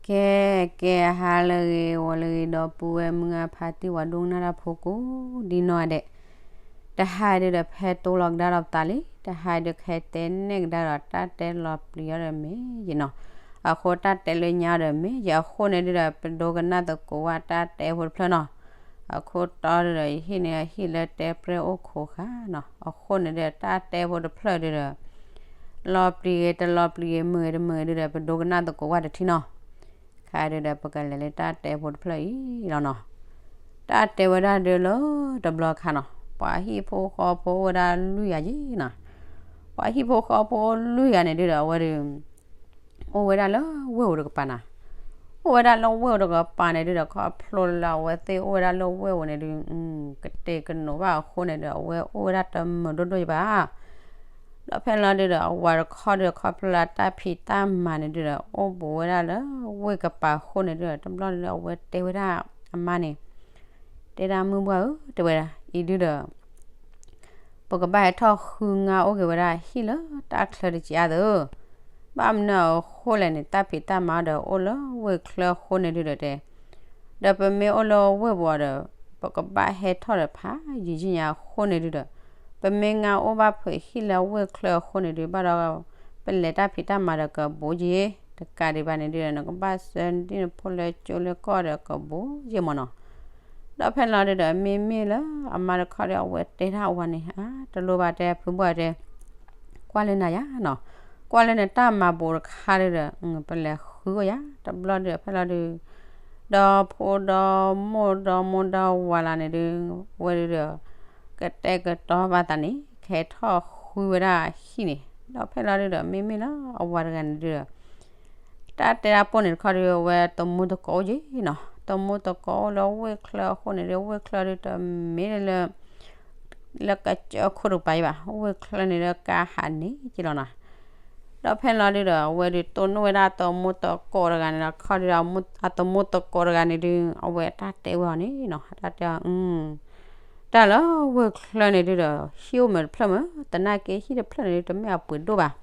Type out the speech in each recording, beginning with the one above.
ကဲ ကဲ ဟါလၢအဂ့ၤ ဂီၤလၢအဂ့ၤ ဒီပုၢ်ဝဲၢ်မုၢ်ဂၢ်ဖါတံၢ် ပှၤဒိကနၣ်တၢ်ဖိကိးဒ်နီၢ်ဂၤဒဲး, တဟါဒုဒီး ဖဲတိလီၤကဒါဒီးပသးလံ, တဟါဒု ကဟဲတဲနဲၣ်ကဒါဒီး တၢ်တဲလီၤပျံၤအီၤဒီးမ့ၢ်ယနီၤ, အဃိတၢ်တဲလၢညါဒီးမ့ၢ်ယအဃိန့ၣ်ဒုဒီး ပဒိကနၣ်သကိးဝဲတၢ်တဲဖိတဖျၢၣ်နီၤ, အခိၣ်တီဒုဒီး ယဟံၣ်န့ၣ် ဟံၣ်လၢတဲပြဲၢ်အိၣ်ခိးဃာ်နီၤ, အဃိန့ၣ်ဒုဒီး တၢ်တဲဖိတဖျၢၣ်ဒုဒီး လီၤပျံၤဂ့ၤ တလီၤပျံၤဂ့ၤ မုာ်ဂ့ၤ တမုာ်ဂ့ၤဒုဒီး ပဒိကနၣ်သကိးဝဲတထံၣ်နီၤ, ခါဒုဒီး ပကလဲၤလၢတၢ်တဲဖိတဖျၢၣ်အံၤလီၤနီၤ, တၢ်တဲဝဲဒၣ်ဒုလၢတဘျီခါနီၤ, ပှၤဟံၣ်ဖိဃီဖိအိၣ်ဝဲဒၣ်လွံၢ်ဂၤယဲနီၤ, ပှၤဟံၣ်ဖိဃီဖိအိၣ်လွံၢ်ဂၤန့ၣ်ဒုဒီး အဝဲဒု အိၣ်ဝဲဒၣ်လၢဝ့ၢ်ဧိၤတကပၤနီၤ, အိၣ်ဝဲဒၣ်လၢဝ့ၢ်ဧိၤတကပၤန့ၣ်ဒုဒီး ခီဖျိလၢအဝဲသ့ၣ်အိၣ်ဝဲဒၣ်လၢဝ့ၢ်ဧိၤန့ၣ်ဒု ကတဲာ်ကနီၤဘၣ်အဃိန့ၣ်ဒုဒီး အဝဲအိၣ်ဝဲဒၣ်တမုာ်ဒိၣ်ဒိၣ်ယဘၣ်, ဒီးဖဲလီၤဒုဒီး အဝၤတခီဒုဒီး ခီဖျိလၢတၢ်ဖံးတၢ်မၤန့ၣ်ဒုဒီး အိၣ်ဘူးဝဲဒၣ်လၢဝ့ၢ်ကပၤအဃိန့ၣ်ဒုဒီး တဘျီဒုဒီး အဝဲတဲဝဲဒၣ်အမါန့ၣ်, တဲဒၣ်မုၢ်ပှၢ်ဧၢ တဲဝဲဒၣ် အံၤဒုဒီး ပကဘၣ်ဟဲထီၣ်ဃုငါအိၣ်က့ၤဝဲဒၣ် ဟံၣ်လၢတၢ်ချၢတက့ၢ်အါသၢ, ဘၣ်မနုၤအဃိလဲၣ်န့ၣ် တၢ်ဖံးတၢ်မၤဒီးအိၣ်လၢဝ့ၢ်ချၢအဃိန့ၣ်ဒုဒီးတဲ, ဒီးပမ့ၢ်အိၣ်လၢဝ့ၢ်ပူၤဒီး ပကဘၣ်ဟဲထီၣ်ဒီးဖးယံာ်ယံာ်ညါအဃိန့ၣ်ဒုဒီး, ပမ့ၢ်ငါအိၣ်ဘၣ်ဖုးဟံၣ်လၢဝ့ၢ်ချၢအဃိန့ၣ်ဒု ဘၣ်ဒီး ပလဲၤတၢ်ဖံးတၢ်မၤဒီးကဘူးယ့ၤ, တကးဒံးဘၣ်န့ၣ်ဒုဒီး နကဘၣ်ဆှၢဒ်နဖိလၢကၠိလၢကီၢ်ဒီးကဘူးယ့ၤမၢ်နီၤ, ဒီးဖဲလီၤဒုဒီး မ့မ့ၢ်လၢအမါတခီဒီး အဝဲတဲဒၣ်အဝၤန့ၣ် အါ တလိၣ်ဘၣ်တဲဖုဘၣ်တဲ, ကွၢ်လၢနၤယါနီၤ, ကွၢ်လၢနတၢ်မၤဘူးတခါဒုဒီး ပလဲၤဃုအိၣ်ယါ တဘျီဒုဒီး ဖဲလီၤဒု ဒီဖိဒီမိၢ်ဒီမိၢ်ဒီဝၤလၢန့ၣ်ဒု အဝဲဒုဒီး ကတဲာ်ကတီၤဘၣ်သးန့ၣ် ကဟဲထီၣ်ဃုဝဲဒၣ်ဟံၣ်န့ၣ်, ဒီးဖဲလီၤဒုဒီး မ့မ့ၢ်လၢအဝၤတဂၤန့ၣ်ဒုဒီး တၢ်တဲတၢ်ပိၢ်န့ၣ်တခီဒု အဝဲသမူသကိးအိၣ်က့ၤနီၤ, သမူသကိးအိၣ်လၢဝ့ၢ်ချၢအဃိန့ၣ်ဒု ဝ့ၢ်ချၢဒုတမ့ၢ်လၢ လၢကစၢၢ်ခိၣ်တကပၤယဘၣ်, ဝ့ၢ်ချၢန့ၣ်ဒုကါဟးန့ၣ်က့ၤလီၤနီၤ, ဒီးဖဲလီၤဒုဒီး အဝဲဒုတိၢ်နီၣ်ဝဲဒၣ်အသမူသကိးတဂၤန့ၣ်ဒီး ခီဒုဒီး အသမူသကိးတဂၤန့ၣ်ဒု အဝဲတၢ်တဲဝဲအီၤန့ၣ်နီၤ, တၢ်တဲအီၤ တၢ်လၢဝ့ၢ်ချၢန့ၣ်ဒုဒီး ဟံၣ်အိၣ်မ့ၢ်တဖျၢၣ်မ့ၢ် သနာ်က့ဟံၣ်တဖျၢၣ်န့ၣ်ဒု တမ့ၢ်အပှ့ၤဒိၣ်ဘၣ်,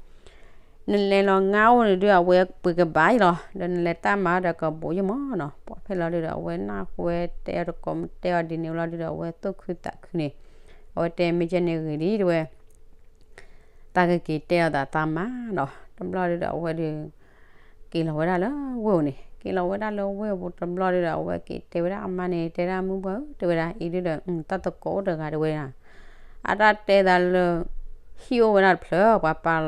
နလဲၤလီၤငါအိၣ်န့ၣ်ဒု အဝဲပှ့ၤကဘၣ်ယလီၤ, ဒီးနလဲၤတၢ်မၤဒီးကဘူးယ့ၤမၢ်နီၤ, ပှၤဖဲလီၤဒုဒီး အဝဲနၢ်ဟူဝဲတဲအီၤတကိးမ့ၢ်တဲအီၤဒ်န့ၣ်ဝဲလီၤဒုဒီး အဝဲသူၣ်ခုသးခုန့ၣ်, အဝဲတဲမ့ၢ်ကဲန့ၣ်ဂ့ၤလံတဲဝဲ သးကက့ၤတဲအီၤသးသးမၤနီၤ, တဘျီဒုဒီး အဝဲဒု က့ၤလီၤဝဲဒၣ်လၢဝ့ၢ်ပူၤန့ၣ်, က့ၤလီၤဝဲဒၣ်လၢဝ့ၢ်ပူၤတဘျီဒုဒီး အဝဲက့ၤတဲဝဲဒၣ်အမါန့ၣ် တဲဒၣ်မုၢ်ပှၢ်ဧၢ တဲဝဲဒၣ်အံၤဒုဒီး တၢ်သကိးအိၣ်တဂၤတဲဝဲဒၣ်, အတၢ်တဲသးလၢ ဟံၣ်အိၣ်ဝဲဒၣ်တဖျၢၣ် ပှၤပာ်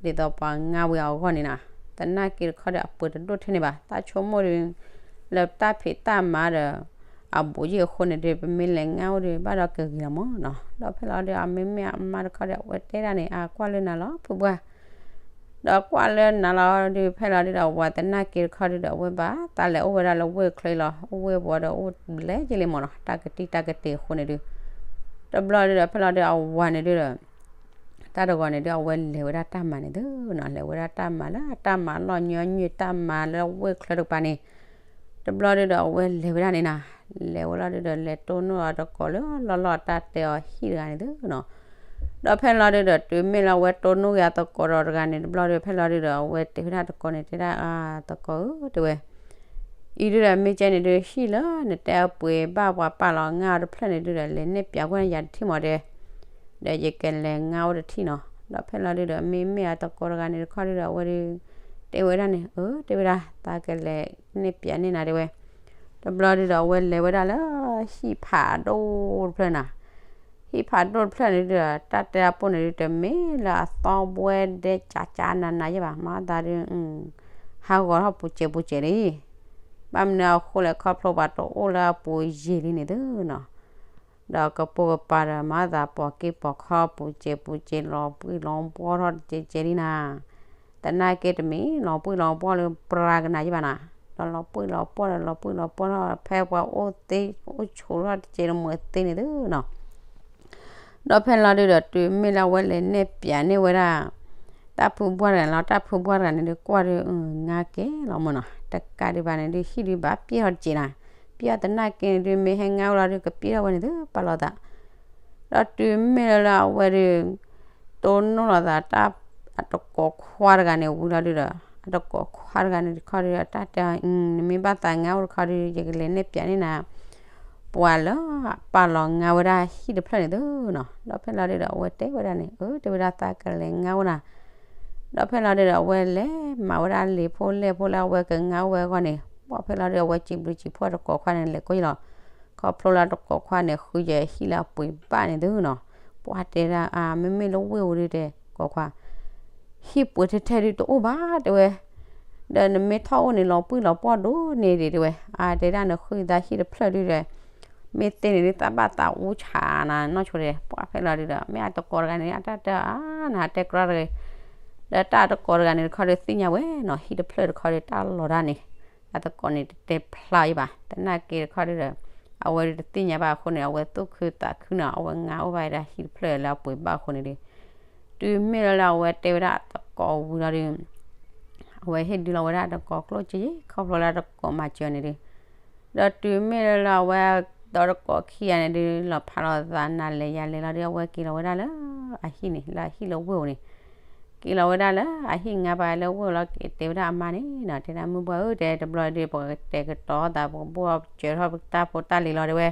လီၤဒ်သိးပှၤငါဝံၤအဂီၢ်န့ၣ်နီၤ, သနာ်က့တခီဒီးအပှ့ၤတဒိၣ်ထဲန့ၣ်ဘၣ်, တၢ်ဆိကမိၣ်ဒု လၢတၢ်ဖံးတၢ်မၤဒီး အဘူးယ့ၤအဃိန့ၣ်ဒု ပမ့ၢ်လဲၤငါအိၣ်ဒု ဘၣ်ဒီးကဂ့ၤလီၤမၢ်နီၤ, ဒီးဖဲလီၤဒု အမ့မ့ၢ်အမါတခီဒီး အဝဲတဲဒၣ်န့ၣ် အကွၢ်လၢနၤလီၤ ဖုပှၢ် ဒီးကွၢ်လၢနၤလီၤဒု ဖဲလီၤဒုဒီး အဝၤသနာ်က့တခီဒုဒီး အဝဲဘၣ်တၢ်လဲၤအိၣ်ဝဲဒၣ်လၢဝ့ၢ်ချၢလီၤ, အိၣ်ဝ့ၢ်ပူၤဒီးအိၣ်ဘျဲၣ်က့ၤလံမၢ်နီၤ, တၢ်ကတံၢ်တၢ်ကတ့ၤအဃိန့ၣ်ဒု, တဘျီဒုဒီး ဖဲလီၤဒု အဝၤန့ၣ်ဒုဒီး တၢ်တဂီၤန့ၣ်ဒု အဝဲလဲၤဝဲဒၣ်တၢ်မၤန့ၣ်သုနီၤ, လဲၤဝဲဒၣ်တၢ်မၤလၢတၢ်မၤလီၢ်ညီနုၢ် တၢ်မၤလၢဝ့ၢ်ချၢတကပၤန့ၣ်, တဘျီဒုဒီး အဝဲလဲၤဝဲဒၣ်န့ၣ်နီၤ, လဲၤဝဲလီၤဒုဒီး လဲၤတိၢ်နီၣ်အီၤတကိးလၢလီၢ်လီၢ်တၢ်တဲအီၤဟံၣ်တဂၤန့ၣ်သုနီၤ, ဒီးဖဲလီၤဒုဒီး တုၤမ့ၢ်လၢအဝဲတိၢ်နီၣ်က့ၤအသကိးဒီးတဂၤန့ၣ် တဘျီဒု ဖဲလီၤဒုဒီး အဝဲတဲဝဲဒၣ်တကိးန့ၣ် တဲဒၣ်အသကိးဧၢ တဲဝဲ အံၤဒုဒီး မ့ၢ်ကဲန့ၣ်ဒု ဟံၣ်လၢနတဲအပှ့ၤဘၣ်ပှၤပာ်လီၤငါအီၤတဖျၢၣ်န့ၣ်ဒုဒီး လဲၤနဲၣ်ပၠးကွၢ်န့ၢ်ယၤတထံၣ်မးတဲ, ဒီးယကလဲၤငါအိၣ်တထံၣ်နီၤ, ဒီးဖဲလီၤဒုဒီး မ့မ့ၢ်အသကိးတဂၤန့ၣ်တခီဒုဒီး အဝဲဒု တဲဝဲဒၣ်န့ၣ် အၢ တဲဝဲဒၣ် သးကလဲၤနဲၣ်ပၠးန့ၢ်နၤတဲဝဲ, တဘျီဒုဒီး အဝဲလဲၤဝဲဒၣ်လၢ ဟံၣ်ဖးဒိၣ်တဖျၢၣ်နီၤ, ဟံၣ်ဖးဒိၣ်တဖျၢၣ်န့ၣ်ဒုဒီး တၢ်တဲအပိၢ်န့ၣ်ဒု တမ့ၢ်လၢအသီဘှဲဒဲကးကးနးနးယဲၢ်ဘၣ်, မၤသးဒု ဟးဂီၤထီၣ်ပူၤစဲးပူၤစဲးလံ, ဘၣ်မနုၤအဃိလဲၣ် ခီဖျိပှၤတအိၣ်လၢအပူၤယံာ်လံန့ၣ်သုနီၤ, ဒီးကပိာ်ကပၤဒီး မၤသးပိာ်က့ၤပိာ်ခီပူၤစဲးပူၤစဲး လီၤပှံၢ်လီၤပှီၢ်ထီၣ်တစဲးစဲးလံနၤ, သနာ်က့တမ့ၢ်လီၤပှံၢ်လီၤပှီၢ်လၢပြၤကနၤယဲၢ်ဘၣ်နၤ, ဒီးလီၤပှံၢ်လီၤပှီၢ်ဒီးလီၤပှံၢ်လီၤပှီၢ်ထီၣ် ဖဲပှၤအိၣ်သ့အိၣ်ဆိးထီၣ်တစဲးတမှဲၤသ့န့ၣ်သုနီၤ ဒီးဖဲလီၤဒုဒီး တုၤမ့ၢ်လၢအဝဲလဲၤနဲၣ်ပၠးန့ၢ်ဝဲဒၣ် တၢ်ဖုဘှၢ်တဂၤန့ၣ်လီၤ. တၢ်ဖုဘှၢ်တဂၤန့ၣ်ဒုး ကွၢ်ဒုး ငါကဲလီၤမၢ်နီၤ, တကးဒံးဘၣ်န့ၣ်ဒုး ဟံၣ်ဒုးဘၣ်ပျဲၢ်ထီၣ်တစဲးနၤ, ပျဲၢ်ထီၣ်သနာ်က့န့ၣ်ဒုး မ့ၢ်ဟဲငါဝဲလီၤဒုး ကပျဲၢ်ထီၣ်ဝဲန့ၣ်သု ပာ်လီၤသး, ဒီးတုၤမ့ၢ်လၢအဝဲဒုး တိၢ်နီၣ်လီၤသးတၢ် အတကိးခွါတဂၤန့ၣ်ဝံၤလီၤဒုးဒီး အတကိးခွါတဂၤန့ၣ်တခီဒီး အတၢ်တဲအီၤ, နမ့ၢ်ဘၣ်သးငါအိၣ်တခီဒီး ယကလဲၤနဲၣ်ပၠးန့ၢ်နၤ ပှၤလၢအပာ်လီၤငါဝဲဒၣ်ဟံၣ်တဖျၢၣ်န့ၣ်သုနီၤ. ဒီးဖဲလီၤဒုဒီး အဝဲတဲဝဲဒၣ်န့ၣ်, အၢ တဲဝဲဒၣ် သးကလဲၤငါအိၣ်နၤ. ဒီးဖဲလီၤဒုဒီး အဝဲလဲၤမၤဝဲဒၣ်လံာ်ဖိလဲၢ်ဖိလၢအဝဲကငါအိၣ်ဝဲအဂီၢ်န့ၣ်, ပှၢ်ဖဲလီၤဒုဒီး အဝဲစံးဘျုးစံးဖှိၣ်တကိးခွါန့ၣ် လဲၤကိၢ်ယလီၤ. ခီဖျိလၢတကိးခွါန့ၣ် ဃုယဟံၣ်လၢအပှ့ၤဘၣ်န့ၣ်သုနီၤ. ပှၢ်တဲဒၣ် အါ မ့မ့ၢ်လၢဝ့ၢ်ဧိၤဒုတဲ ကိးခွါ ဟံၣ်ပှ့ၤထဲထဲဒုတအိၣ်ဘၣ် တဲဝဲ, ဒီးနမ့ၢ်ထီၣ်အိၣ်န့ၣ် လီၤပှံၢ်လီၤပှီၢ်ဒိၣ်န့ၢ်ဒံး တဲဝဲ, အါ တဲဒၣ် နဃုသးဟံၣ်တဖျၢၣ်ဒုဒီး မ့ၢ်သ့န့ၣ်ဒု သးဘၣ်သးအူဆးနၤနီၢ်ဆိဒဲး. ပှၢ်ဖဲလီၤဒုဒီး မ့ၢ်အတကိးတဂၤန့ၣ် အတၢ်တဲအါ နတဲကြီတဂ့ၤ, ဒီးတၢ်တကိးတဂၤန့ၣ်တခီဒီးသ့ၣ်ညါဝဲနီၤ ဟံၣ်တဖျၢၣ်တခီဒီးတၢ်လီၤတၢ်န့ၣ် အတကိးန့ၣ်တတဲဖျါအံၤဘၣ်. သနာ်က့တခီဒုဒီး အဝဲဒုတသ့ၣ်ညါဘၣ်အဃိန့ၣ် အဝဲသူၣ်ခုသးခုနီၤ အဝဲငါအိၣ်ဘၣ်ဝဲဒၣ်ဟံၣ်တဖျၢၣ်လၢအပှ့ၤဘၣ်အဃိန့ၣ်ဒု တုၤမ့ၢ်လၢလၢအဝဲတဲဝဲဒၣ်အတကိးဝံၤလီၤဒု အဝဲဟ့ၣ်ဒုလီၤဝဲဒၣ်တကိးကျိၣ်စ့ ခီဖျိလၢတကိးမၤစၢၤန့ၣ်ဒု, ဒီးတုၤမ့ၢ်လၢလၢအဝဲဒီးတကိးခံဂၤန့ၣ်ဒု လီၤဖးလီၤသးနၤလဲၤယၤလဲၤလီၤဒု အဝဲက့ၤလီၤဝဲဒၣ်လၢအဟံၣ်န့ၣ် လၢအဟံၣ်လၢဝ့ၢ်ဧိၤန့ၣ် က့ၤလီၤဝဲဒၣ်လၢအဟံၣ်ငါပၤလၢဝ့ၢ်လီၤ က့ၤတဲဝဲဒၣ်အမါန့ၣ်နီၤ တဲဒၣ်မုၢ်ဘှၢ်ဧၢ တဲတဘျီဒု ပကတဲာ်ကတီၤသး ပကဘိၣ်စၢၤထီၣ်ပတၢ်ဖိတၢ်လံၤလီၤ တဲဝဲ,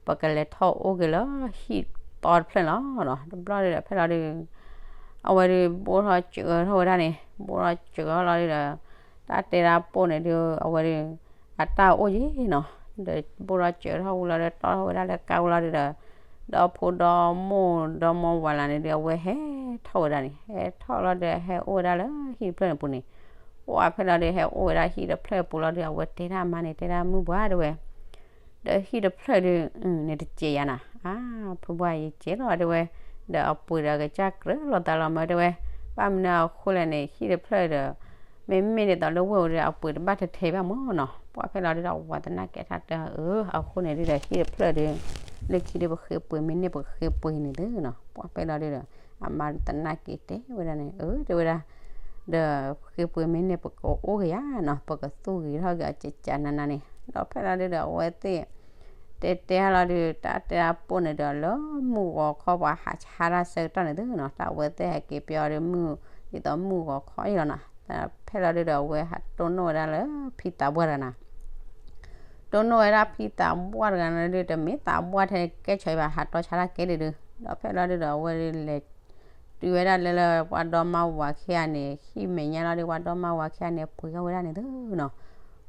ပကလဲၤထီၣ်အိၣ်က့ၤလၢဟံၣ်တီတဖျၢၣ်လီၤနီၤ. တဘျီဒုဒီးဖဲလီၤဒု အဝဲဒု ဘိၣ်ထီၣ်စၢၤထီၣ်ဝဲဒၣ်န့ၣ် ဘိၣ်ထီၣ်စၢၤထီၣ်လီၤဒုဒီး တၢ်တဲဒၣ်ပိၢ်န့ၣ်ဒု အဝဲဒု အတၢ်အိၣ်ယံၤနီၤ, ဒီးဘိၣ်ထီၣ်စၢၤထီၣ်ဝံၤလီၤဒီး တီၢ်ထီၣ်ဝဲဒၣ်လၢကါဝံၤလီၤဒုဒီး ဒီဖိဒီမိၢ်ဒီမိၢ်ဝၤလၢ်န့ၣ်ဒု အဝဲဟဲထီၣ်ဝဲဒၣ်န့ၣ် ဟဲထီၣ်လီၤဒီး ဟဲအိၣ်ဝဲဒၣ်လၢဟံၣ်တဖျၢၣ်န့ၣ်ပူၤန့ၣ်, ပှၢ်ဖဲလီၤဒု ဟဲအိၣ်ဝဲဒၣ်ဟံၣ်တဖျၢၣ်ပူၤလီၤဒု အဝဲတဲဒၣ်အမါန့ၣ် တဲဒၣ်မုၢ်ဘှၢ်တဲဝဲ ဒီးဟံၣ်တဖျၢၣ်ဒု န့ၣ်တစဲးယၤနၤ, အါ ဖုဘှၢ်ယစဲးလီၤတဲဝဲ, ဒီးအပှ့ၤဒီးကစၢ်ကြၢးလီၤသးလီၤမၢတဲဝဲ, ဘၣ်မနုၤအဃိလဲၣ်န့ၣ် ဟံၣ်တဖျၢၣ်ဒီး မ့မ့ၢ်ဒ်သိးလၢဝ့ၢ်ဧိၤဒီး အပှ့ၤတဘၣ်ထဲထဲဘၣ်မၢ်နီၤ, ပှၢ်ဖဲလီၤဒုဒီး အဝၤသနာ်က့ထီၣ်တၢ်အၢ အဃိန့ၣ်ဒုဒီး ဟံၣ်တဖျၢၣ်ဒု လၢခံဒု ပဃ့ပှ့ၤမ့ၢ်န့ၢ်ပဃ့ပှ့ၤန့ၣ်သုနီၤ, ပှၢ်ဖဲလီၤဒုဒီး အမါသနာ်က့တဲဝဲဒၣ်န့ၣ် အၢ တဲဝဲဒၣ် ဒီးဃ့ပှ့ၤမ့ၢ်န့ၢ်ပကအိၣ်က့ၤယၤနီၤ ပကသူၣ်ဂ့ၤထီၣ်က့ၤအကကးနးနးန့ၣ် ဒီးဖဲလီၤဒုဒီး အဝဲသ့ၣ် တဲတဲလီၤဒု တၢ်တဲတၢ်ပိၢ်န့ၣ်ဒီး လၢမုၢ်ဂီၤခီပှၤဟးဆါတၢ်ဆၢကတီၢ်န့ၣ်သုနီၤ တၢ်အဝဲသ့ၣ်ဟဲက့ၤပၠီဒု မုၢ် ဒ်သိးမုၢ်ဂီၤခီအံၤလီၤနီၤ, ဖဲလီၤဒုဒီး အဝဲဟးတိၢ်နီၣ်ဝဲဒၣ်လၢဖံသးပှၢ်တဂၤနၤ တိၢ်နီၣ်ဝဲဒၣ်ဖံသးပှၢ်တဂၤန့ၣ်ဒု တမ့ၢ်သးပှၢ်ထဲကဲဆီဘၣ် ဟးတီဆါတၢ်ကဲဒုဒု, ဒီးဖဲလီၤဒုဒီး အဝဲလဲၤ တုၤဝဲဒၣ်လၢလၢပှၤဒီမါဝၤခံဂၤန့ၣ် ဟံၣ်မဲာ်ညါလီၤဒု ပှၤဒီမါဝၤခံဂၤန့ၣ် ပှ့ၤအီၣ်ဝဲဒၣ်န့ၣ်သုနီၤ,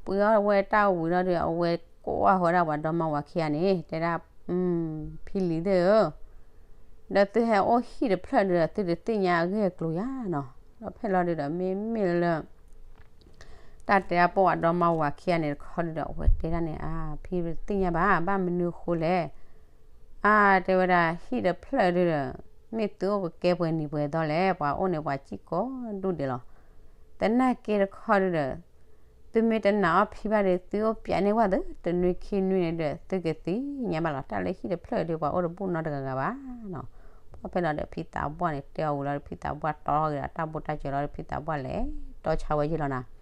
ပှ့ၤအီၣ်ဝဲတၢ်ဝံၤလီၤဒု အဝဲကွၢ်ဃီဝဲဒၣ်ပှၤဒီမါဝၤခံဂၤန့ၣ် တဲဒၣ် ဖံလံၤသ့ၣ်ဧၢ ဒီးသုဟဲအိၣ်ဟံၣ်တဖျၢၣ်ဒုဒီး သုတသ့ၣ်ညါအဂ့ၢ်အကျိၤယၤနီၤ, ဒီးဖဲလီၤဒုဒီး မ့မ့ၢ်လၢ တၢ်တဲအပိၢ်အဒီမါဝၤခံဂၤန့ၣ်တခီဒုဒီး အဝဲတဲဒၣ်န့ၣ် အါ ဖံတသ့ၣ်ညါဘၣ် ဘၣ်မနုၤအဃိလဲၣ်, အါ တဲဝဲဒၣ် ဟံၣ်တဖျၢၣ်ဒုဒီး မ့ၢ်သုအိၣ်ကကဲပှဲၤနံၤပှဲၤသီလဲၣ် ပှၤအိၣ်န့ၣ်ပှၤစံၣ်ကိးဒူၣ်ဒဲးလီၤ, သနာ်က့တခီဒုဒီး သုမ့ၢ်တနာ်အီၣ်ဖံဘၣ်ဒီး သုအိၣ်ပၠးန့ၢ်ဝဲသု တနွံခံနွံန့ၣ်ဒီး သုကသ့ၣ်ညါဘၣ်လီၤ တၢ်လၢဟံၣ်တဖျၢၣ်ဒု ပှၤအိၣ်တဘူၣ်နီတဂၤဂၤဘၣ်နီၤ, ပှၢ်ဖဲလီၤဒီး ဖံသးပှၢ်န့ၣ် တဲအီၤဝံၤလီၤဒီး ဖံသးပှၢ်တီၢ်ထီၣ်က့ၤဒီး တၢ်ဘူၣ်တၢ်စၢၤလီၤဒီး ဖံသးပှၢ်လဲၤတီဆါဝဲယ့ၢ်လီၤနၤ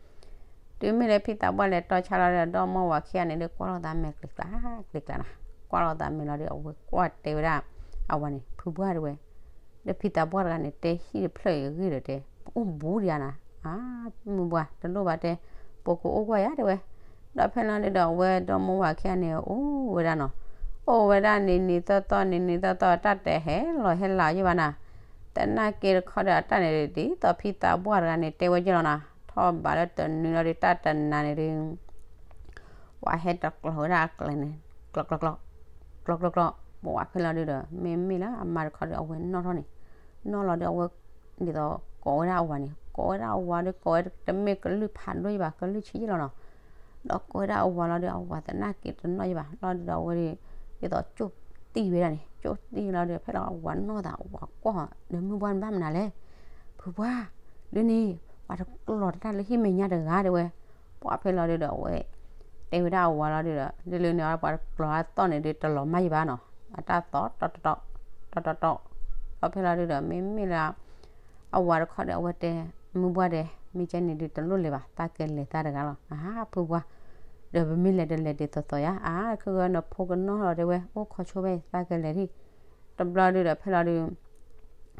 တုၤမ့ၢ်လၢဖံသးပှၢ်လဲၤတီဆါလီၤဒီး ဒီမါဝၤခံဂၤန့ၣ်ဒီး ကွၢ်လိာ်သးမဲာ်ကျံၤကျါ ကျံၤကျါနၤ, ကွၢ်လိာ်သးမဲာ်လီၤဒီး အဝဲကွၢ်တဲဝဲဒၣ် အဝၤန့ၣ် ဖုဘှၢ်တဲဝဲ, ဒီးဖံသးပှၢ်တဂၤန့ၣ် တဲဟံၣ်တဖျၢၣ်အံၤအဂ့ၢ်ဒီးတဲ ပအိၣ်ဘူးဒံးဧါနၤ, အါ မုၢ်ဘှၢ်တလိၣ်ဘၣ်တဲ ပကအိၣ်ကွၢ်ယၤတဲဝဲ, ဒီးဖဲလီၤဒုဒီး အဝဲဒီမါဝၤခံဂၤန့ၣ် အိၣ်ဝဲဒၣ်နီၤ, အိၣ်ဝဲဒၣ်နံၤနံၤသီသီ နံၤနံၤသီသီ တၢ်တဟဲလီၤဟဲလးယ့ၢ်ဘၣ်နၤ, သနာ်က့တခီဒီး အတၢ်န့ၣ်ဒ်သိးဖံသးပှၢ်တဂၤန့ၣ် တဲဝဲယ့ၢ်လီၤနၤ, ထီၣ်ဘးလၢတနွံလီၤဒု တၢ်တနၤန့ၣ်ဒု ပှၤဟဲတကျီၤဝဲဒၣ်အကျဲန့ၣ် ကျီ ကျီ ကျီ ကျီ ကျီ ကျီ ပှၢ်ဖဲလီၤဒုဒီး မ့မ့ၢ်လၢအမါတခီဒီး အဝဲနီၣ်ထီၣ်န့ၣ်, နီၣ်လီၤဒီး အဝဲဒ်သိးကိးဝဲဒၣ်အဝၤန့ၣ် ကိးဝဲဒၣ်အဝၤဒီး ကိးဝဲတမ့ၢ်ကလုၢ်ဖးဒိၣ်ယ့ၢ်ဘၣ် ကလုၢ်ဆံးယ့ၢ်လီၤနီၤ, ဒီးကိးဝဲဒၣ်အဝၤလီၤဒီး အဝၤသနာ်က့တနီၣ်ယ့ၢ်ဘၣ်လီၤဒုဒီး အဝဲဒ်သိးကၠိၣ်တံၢ်ဝဲဒၣ်န့ၣ် ကၠိၣ်တံၢ်လီၤဒီး ဖဲလီၤအဝၤနီၣ်သး အဝၤကွၢ်ဒီး မုၢ်ဘှၢ်နဘၣ်မနုၤလဲၣ်, ဖုဘှၢ် ဒ်န့ၣ် ပှၤတကျီၤတၢ်လၢဟံၣ်မဲာ်ညါတဂၤတဲဝဲ, ပှၢ်ဖဲလီၤဒုဒီး အဝဲ တဲဝဲဒၣ်အဝၤလီၤဒုဒီး ဒ်လဲၣ်န့ၣ် ပှၤတကျီၤအသီၣ်န့ၣ်ဒု တလီၤမၢ်ယ့ၢ်ဘၣ်နီၤ, အတၢ်သီၣ် တီတီတီ တီတီတီ, ဒီးဖဲလီၤဒုဒီး မ့မ့ၢ်လၢ အဝၤတခီဒီး အဝဲတဲ မုၢ်ဘှၢ်ဒဲး မ့ၢ်ကဲန့ၣ်ဒု တလိၣ်လဲၤဘၣ် သးကလဲၤသးတဂၤလီၤ, အါ ဖုဘှၢ် ဒီးပမ့ၢ်လဲၤဒီးလဲၤဒ်သိးသိးယၤ အါ ခဲဂီၤနဖိကနီၣ်လီၤတဲဝဲ အိၣ်ခီဆိဘၣ်အံၤ သးကလဲၤဒံး, တဘျီဒုဒီး ဖဲလီၤဒု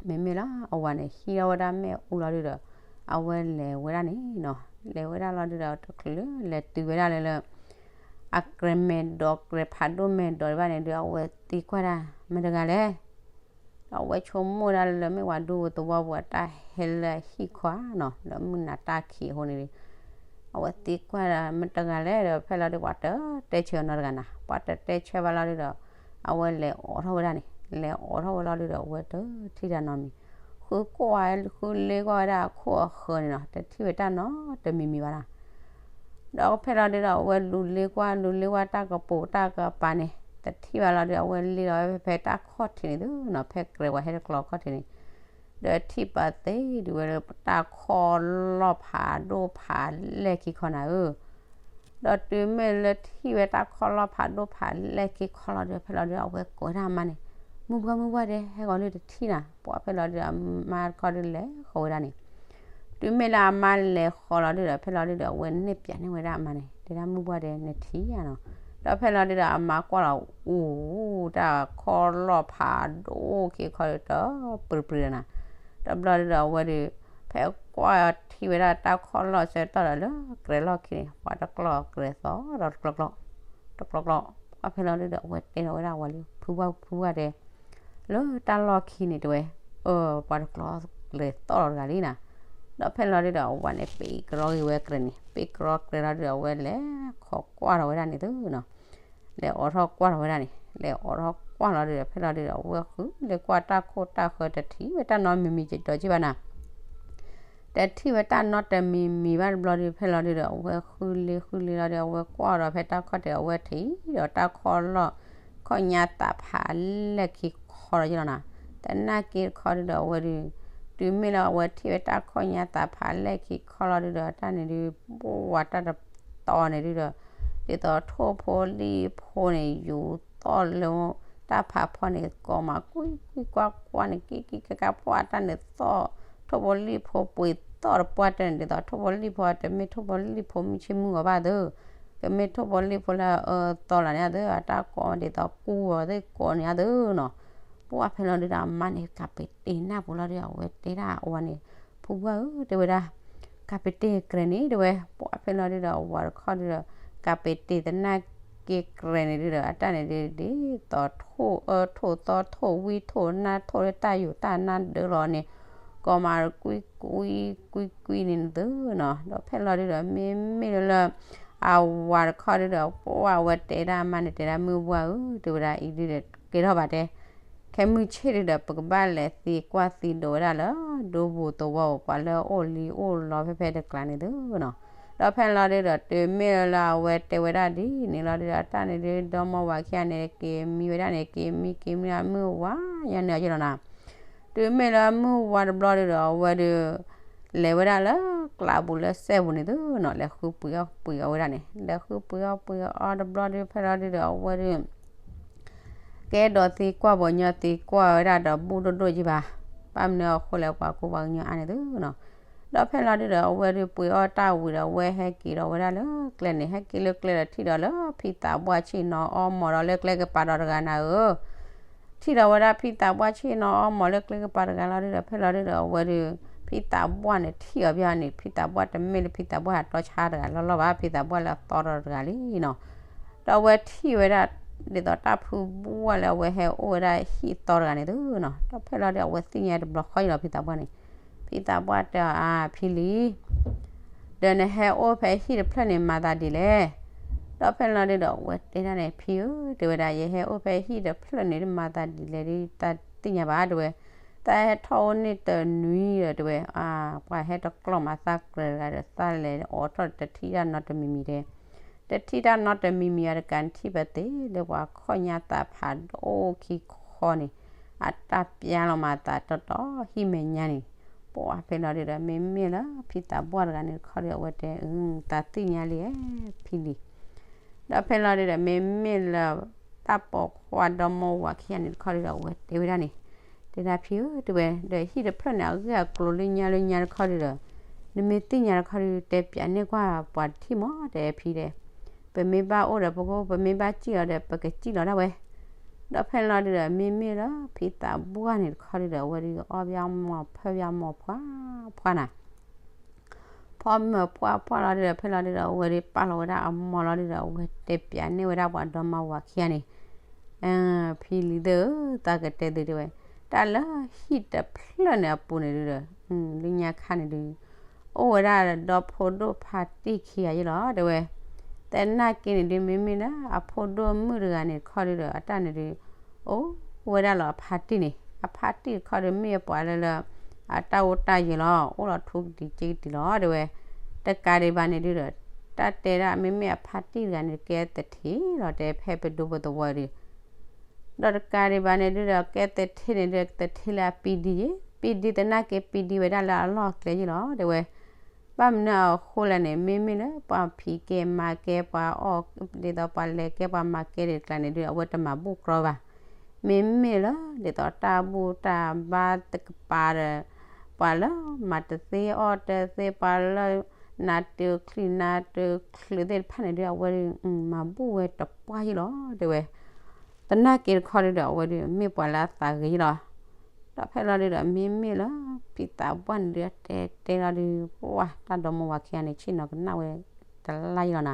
မ့မ့ၢ်လၢအဝၤန့ၣ် ဟံးထီၣ်ဝဲဒၣ်မ့ၣ်အူလီၤဒုဒီး အဝဲလဲၤဝဲဒၣ်န့ၣ်နီၤ, လဲၤဝဲဒၣ်လီၤဒုဒီးတချုးလၢလဲၤတုၤဝဲဒၣ်လၢလၢ အကြဲးမဲာ်ဒီး ကြဲးဖးဒိၣ်မဲာ်ဒီးတဘၣ်န့ၣ်ဒုး အဝဲသံကွၢ်ဒၣ် မတဂၤလဲၣ်. ဒီးအဝဲဆိကမိၣ်ဒၣ်လၢမ့ၢ်ဝဲဒူသဝီပူၤအတၢ်ဟဲလၢဟံၣ်ခီဧါနီၤ, လၢမုၢ်နၤတၢ်ခံးအဃိန့ၣ်ဒီး အဝဲသံကွၢ်ဒၣ် မတဂၤလဲၣ်ဒီး ဖဲလီၤဒုးပှၤတတဲဆၢနီတဂၤနၤ, ပှၤတတဲဆၢဘၣ်လီၤဒုဒီး အဝဲလဲၤအိးထီၣ်ဝဲဒၣ်န့ၣ်, လဲၤအိးထီၣ်ဝဲလီၤဒုဒီး အဝဲတထံၣ်တၢ်နီတမံၤ, ဃုကွၢ် ဃုလ့ကွၢ်ဝဲဒၣ်အခိၣ်အဃၢၤန့ၣ်နီၤ, တထံၣ်ဝဲတၢ်နီတမံၤမံၤဘၣ်နၤ. ဒီးဖဲလီၤဒုဒီး အဝဲလူၤလ့ကွၢ် လူၤလ့ကွၢ်တၢ်ကပိာ်တၢ်ကပၤန့ၣ် တထံၣ်ဘၣ်လီၤဒုဒီး အဝဲလ့လီၤဝဲဖဲဖဲတၢ်ခီၣ်ထံးန့ၣ်သုနီၤ, ဖဲကြဲးပှၤဟဲတကျီခီၣ်ထံးန့ၣ် ဒီးထံၣ်ပာ်သ့ဒုးဝဲလၢတၢ်ခီၣ်လီၢ်ဖးဒိၣ်ဖးလဲၢ်ခံခီနၤဧၢ. ဒီးတုၤမ့ၢ်လၢထံၣ်ဝဲတၢ်ခီၣ်လီၢ်ဖးဒိၣ်ဖးလဲၢ်ခံခီလီၤဒုဒီး ဖဲလီၤဒုဒီး အဝဲကိးဝဲဒၣ်အမါန့ၣ်, မုၢ်ပှၢ်မုၢ်ပှၢ်ဒဲ ဟဲဂီၤလၢတထံၣ်နၤ, ပှၤဖဲလီၤဒုဒီး အမါတခီဒုးလဲၤဃီၤဝဲဒၣ်န့ၣ် တုၤမ့ၢ်လၢအမါလဲၤဃီၤလီၤဒုဒီး ဖဲလီၤဒုဒီး အဝဲနဲၣ်ပၠးန့ၢ်ဝဲဒၣ်အမါန့ၣ် တဲဒၣ်မုၢ်ပှၢ်ဒဲနထံၣ်ဧါနီၤ. ဒီးဖဲလီၤဒုဒီး အမါကွၢ်လီၤ အိၣ် တၢ်ခီၣ်လီၢ်ဖးဒိၣ်ခံခီဒုး တပျုၤပျုၤဒီးနၤ, တဘျီဒုဒီး အဝဲဒုး ဖဲကွၢ်ထံၣ်ဝဲဒၣ်တၢ်ခီၣ်လီၢ်ဆၢကတီၢ်ဒီးလၢကြဲးလီၢ်ခံန့ၣ် ပှၤတကျီၢ်ကြဲးသီၣ်ဒီးတကျီၢ်ကျီၢ်, တကျီၢ်ကျီၢ်, ပှၤဖဲလီၤဒုဒီး အဝဲတဲထီၣ်ဝဲဒၣ်ဝၤလံ ဖုဝါဖုဝါဒဲ လၢတၢ်လီၢ်ခံန့ၣ်တဲဝဲ, အၢ ပှၤတကျီၢ်ကြဲးသီၣ်လီၤတဂၤလံနၤ. ဒီးဖဲလီၤဒုဒီး အဝၤန့ၣ် ပ့ၤကရီဂ့ၤဝဲကြဲးန့ၣ် ပ့ၤကရီကြဲးလီၤဒုဒီး အဝဲလဲၤခိးကွၢ်ထီၣ်ဝဲဒၣ်န့ၣ်သုနီၤ, လဲၤအိးထီၣ်ကွၢ်ထီၣ်ဝဲဒၣ်န့ၣ် လဲၤအိးထီၣ်ကွၢ်လီၤဒုဒီး ဖဲလီၤဒုဒီး အဝဲဃုလ့ကွၢ်တၢ်ခိၣ်တၢ်ဃၢၤ တထံၣ်ဝဲတၢ်နီတမံၤမံၤကဒီးက့ဘၣ်နၤ တထံၣ်ဝဲတၢ်နီတမံၤမံၤဘၣ်တဘျီဒုး ဖဲလီၤဒုဒီး အဝဲဃုလ့ဃုလ့လီၤဒုး အဝဲကွၢ်ဒီးဖဲတၢ်ခီၣ်ထံး အဝဲထံၣ်ဒီးတၢ်ခီၣ်လီၢ် ခီၣ်ညါသးဖးလဲၢ်ခံခီလီၤယလီၤနၤ. သနာ်က့တခီဒုဒီး အဝဲဒုး တုၤမ့ၢ်လၢအဝဲထံၣ်ဝဲတၢ်ခီၣ်ညါသးဖးလဲၢ်ခံခီလီၤဒုဒီး တၢ်န့ၣ်ဒုး ဘိဝဲတၢ်တတီၤန့ၣ်ဒုဒီး ဒ်သိးထိၣ်ဖိလံၣ်ဖိန့ၣ် ယူၤသီၣ်လၢတၢ်ဖးဖီန့ၣ် ကိးမးကွံကွံကွၢ်ကွၢ်န့ၣ် ကံကံကကါပှၢ်တၢ်န့ၣ်သီၣ် ထိၣ်ဖိလံၣ်ဖိပှ့ၤသီၣ်တပှၢ်တၢ်န့ၣ် ဒ်သိးထိၣ်ဖိလံၣ်ဖိတမ့ၢ်ထိၣ်ဖိလံၣ်ဖိမုၢ်ဆ့ၣ်မုၢ်ဂီၤဘၣ်သု, ကမ့ၢ်ထိၣ်ဖိလံၣ်ဖိလၢအအၢသီလီၤန့ၣ်သု အတၢ်ကိးဒ်သိးကူဝဲသ့ၣ်ကိးန့ၣ်သုနီၤ. ပှၢ်ဖဲလီၤဒုဒီး အမါန့ၣ် ကးပ့းတ့ၢ်နၢ်ပူၤလီၤဒုဒီး အဝဲတဲဒၣ်အဝၤန့ၣ် ဖုဝါဧၢ တဲဝဲဒၣ် ကးပ့းတ့ၢ်ကြဲးန့ၣ်တဲဝဲ ပှၢ်ဖဲလီၤဒုဒီး အဝၤတခီဒုဒီး ကးပ့းတ့ၢ်သနာ်က့ကြဲးန့ၣ်ဒုဒီး အတၢ်န့ၣ်ဒုး ဒ်သိးထိၣ်အၢထိၣ်သီထိၣ်ဝံထိၣ်နါထိၣ်လၢတၢ်ယူၤတၢ်နါဒၢလီၤန့ၣ် ကိးမးကွံကွံကွံကွံန့ၣ်သုနီၤ. ဒီးဖဲလီၤဒုဒီး မ့မ့ၢ်လၢ အဝၤတခီဒုဒီး ပှၢ်ဝဲတဲဒၣ်အမါန့ၣ် တဲဒၣ်မုၢ်ဝါဧၢ တဲဝဲဒၣ်အံၤဒုဒီး ကဲထီၣ်ဘၣ်တဲ ခဲမုၢ်ဆ့ၣ်ဒုဒီး ပကဘၣ်လဲၤသံကွၢ်သံဒိးဝဲဒၣ်လၢ ဒူပူၤသဝီပူၤ ပှၤလၢအအိၣ်လံအိၣ်လီဖဲဖဲတကျါန့ၣ်သုနီၤ. ဒီးဖဲလီၤဒုဒီး တုၤမ့ၢ်လၢအဝဲတဲဝဲဒၣ်ဒ်န့ၣ်လီၤဒုဒီး တၢ်န့ၣ်ဒု ဒီမါဝၤခံဂၤန့ၣ် က့ၤမံဝဲဒၣ်န့ၣ် က့ၤမံက့ၤမံအမုၢ်ဝါညါန့ၣ်အီၤယလီၤနၤ. တုၤမ့ၢ်လၢမုၢ်ဝါတဘျီဒုဒီး အဝဲဒု လဲၤဝဲဒၣ်လၢကျးပူၤလၢစဲပူၤန့ၣ်သုနီၤ လဲၤဃုပှ့ၤအီၣ်ပှ့ၤအီဝဲဒၣ်န့ၣ် လဲၤဃုပှ့ၤအီၣ်ပှ့ၤအီတဘျီဒု ဖဲလီၤဒုဒီး အဝဲဒု ကဲဒိးသံကွၢ်ပှၤကညီသံကွၢ်ဝဲဒၣ်ဒီးဘူၣ်ဒိၣ်ဒိၣ်က့ဘၣ်, ဘၣ်မနုၤအဃိလဲၣ် ပှၤကူပှၤကညီအါန့ၣ်သုနီၤ. ဒီးဖဲလီၤဒုဒီး အဝဲဒု ပှ့ၤအီၣ်တၢ်ဝံၤဒီး အဝဲဟဲက့ၤဒီးဝဲဒၣ်လၢကျဲန့ၣ် ဟဲက့ၤလၢကျဲဒီးထံၣ်ဒီးလၢဖံသးပှၢ်ဆ့ၣ်နီၤအီမီၤဒီးလၢကျဲကပၤဒီးတဂၤနၤဧၢ ထံၣ်ဒီးဝဲဒၣ်ဖံသးပှၢ်ဆ့ၣ်နီၤအီမီၤလၢကျဲကပၤတဂၤလီၤဒုဒီး ဖဲလီၤဒုဒီး အဝဲဒု ဖံသးပှၢ်န့ၣ်ထံၣ်အီၤဘၣ်န့ၣ် ဖံသးပှၢ်တမ့ၢ်လၢဖံသးပှၢ်အတီဆါတဂၤလီၤလီၤဘၣ် ဖံသးပှၢ်လၢအသီဒီးတဂၤလံနီၤ. ဒီးအဝဲထံၣ်ဝဲဒၣ် ဒ်သိးတၢ်ဖုဘိၣ်ဝဲလၢအဝဲဟဲအိၣ်ဝဲဒၣ်ဟံၣ်သီတဂၤန့ၣ်သုနီၤ. ဒီးဖဲလီၤဒုဒီး အဝဲသ့ၣ်ညါတဘျီဃီအံၤလီၤ ဖံသးပှၢ်န့ၣ် ဖံသးပှၢ်တဲအီၤ အါ ဖံလံၤ ဒီးနဟဲအိၣ်ဖဲဟံၣ်တဖျၢၣ်န့ၣ် မၤသးဒ်လဲၣ်. ဒီးဖဲလီၤဒုဒီး အဝဲတဲဒၣ်န့ၣ် ဖံဧၢ တဲဝဲဒၣ် ယဟဲအိၣ်ဖဲဟံၣ်တဖျၢၣ်န့ၣ် မၤသးဒ်လဲၣ်ဒ်တၢ်သ့ၣ်ညါဘၣ်တဲဝဲ, သးဟဲထီၣ်အိၣ်န့ၢ်တနွံဒီးတဲဝဲ အါ ပှၤဟဲတကျီၢ်မၤသးကြၢးတဂၤဒီး သးလဲၤအိးထီၣ်တထံၣ်တၢ်နီတမံၤမံၤတဲ တထံၣ်တၢ်နီတမံၤမံၤအတကး နထံၣ်ပသ့လၢပှၤခီၣ်ညါသးဖးဒိၣ်ခံခီန့ၣ် အတၢ်ပျါလီၤမၤသးတီတီဟံၣ်မဲာ်ညါန့ၣ်, ပှၢ်ဖဲလီၤဒုဒီး မ့မ့ၢ်လၢဖံသးပှၢ်တဂၤန့ၣ်တခီဒီး အဝဲတဲ အၢ သးသ့ၣ်ညါလံ ဖံလံၤ ဒီးဖဲလီၤဒုဒီး မ့မ့ၢ်လၢ တၢ်ပိာ်ခွါဒီမါဝၤခံဂၤန့ၣ်တခီဒုဒီး အဝဲတဲဝဲဒၣ်န့ၣ်, တဲဒၣ်ဖံဧၢ တဲဝဲ ဒီးဟံၣ်တဖျၢၣ်န့ၣ် အဂ့ၢ်အကျိၤလၢညါလၢညါတခီဒုဒီး နမ့ၢ်သ့ၣ်ညါတခီဒု တဲပၠးန့ၢ်ကွၢ်ပှၤတထံၣ်မး တဲဖံတဲ ပမ့ၢ်ဘၣ်အိၣ်ဒီးပကအိၣ် ပမ့ၢ်ဘၣ်စံၣ်လီၤဒီး ပကစံၣ်လီၤဒၣ်ဝဲ, ဒီးဖဲလီၤဒုဒီး မ့မ့ၢ်လၢဖံသးပှၢ်န့ၣ်တခီဒုဒီး အဝဲဒုးအီၣ်ဘၣ်မီၤဖၢဘၣ်မီၤဖှါဖှါနၤ အီၣ်မၢၤပှၢ်ပှၢ်လီၤဒုဒီး ဖဲလီၤဒုဒီး အဝဲဒုးပာ်လီၤဝဲဒၣ်အမီၤလီၤဒုဒီး အဝဲတဲပၠးန့ၢ်ဝဲဒၣ်ပှၤဒီမါဝၤခံဂၤန့ၣ်, ဖံလံၤသၢဧၢ, သးကတဲသုတဲဝဲ, တၢ်လၢဟံၣ်တဖျၢၣ်န့ၣ်အပူၤန့ၣ်ဒုဒီး လၢညါခါန့ၣ်ဒု အိၣ်ဝဲဒၣ်ဒီဖိဒိၣ်ဖါတံၢ်ခံဂၤယ့လီၤ တဲဝဲ. သနာ်က့န့ၣ်ဒုမ့မ့ၢ်လၢအဖိဒိၣ်မုၣ်တဂၤန့ၣ်တခီဒုဒီး အတၢ်န့ၣ်ဒု အိၣ်ဝဲဒၣ်လီၤအဖါတံၢ်န့ၣ်, အဖါတံၢ်တခီဒုမ့ၢ်ပှၤလၢလၢ အတၢ်အိၣ်တၢ်ယၢၤလီၤ, အိၣ်လီၤထူကတံၤစ့ကတံၤလီၤ တဲဝဲ. တကးဒံးဘၣ်န့ၣ်ဒုဒီး တၢ်တဲဒၣ်မ့မ့ၢ်အဖါတံၢ်တဂၤန့ၣ် ကဲသထ့လီၤ တဲဖဲပဒိပသဝီဒု ဒီးတကးဒံးဘၣ်န့ၣ်ဒုဒီး ကဲသထ့န့ၣ်ဒု သထ့လၢအပံဒံယ့, ပံဒံသနာ်က့ပံဒံဝဲဒၣ်လၢအလီၢ်ကျဲယ့လီၤ တဲဝဲ. ဘၣ်မနုၤအဃိလဲၣ်န့ၣ် မ့မ့ၢ်လၢပှၤဖံးကဲမၤကဲ ပှၤအီၣ် ဒ်သိးပှၤလဲၤကဲပှၤမၤကဲဒ်တကျါန့ၣ်ဒု အဝဲတမၤဘူၣ်ကြီဘၣ်. မ့မ့ၢ်လၢ ဒ်သိးတၢ်ဘူၣ်တၢ်ဘါတကပၤဒီး ပှၤလၢမၤတသ့အီၣ်တသ့ ပှၤလၢ နးတၢၤချံနးတၢၤချံသ့ၣ်တဖၣ်န့ၣ်ဒု အဝဲဒု မၤဘူၣ်ဝဲတပှၢ်ယ့လီၤ တဲဝဲ. သနာ်က့တခီဒုဒီး အဝဲဒုမ့ၢ်ပှၤလၢအသးဂ့ၤယ့လီၤ. ဒီးဖဲလီၤဒုဒီး မ့မ့ၢ်လၢ ဖံသးပှၢ်န့ၣ်ဒု တဲတဲလီၤဒု ပှၢ်တၢ်ဒီမါဝၤခံဂၤန့ၣ် ဆ့ၣ်နီၤကနၣ်ဝဲတလါယ့လီၤန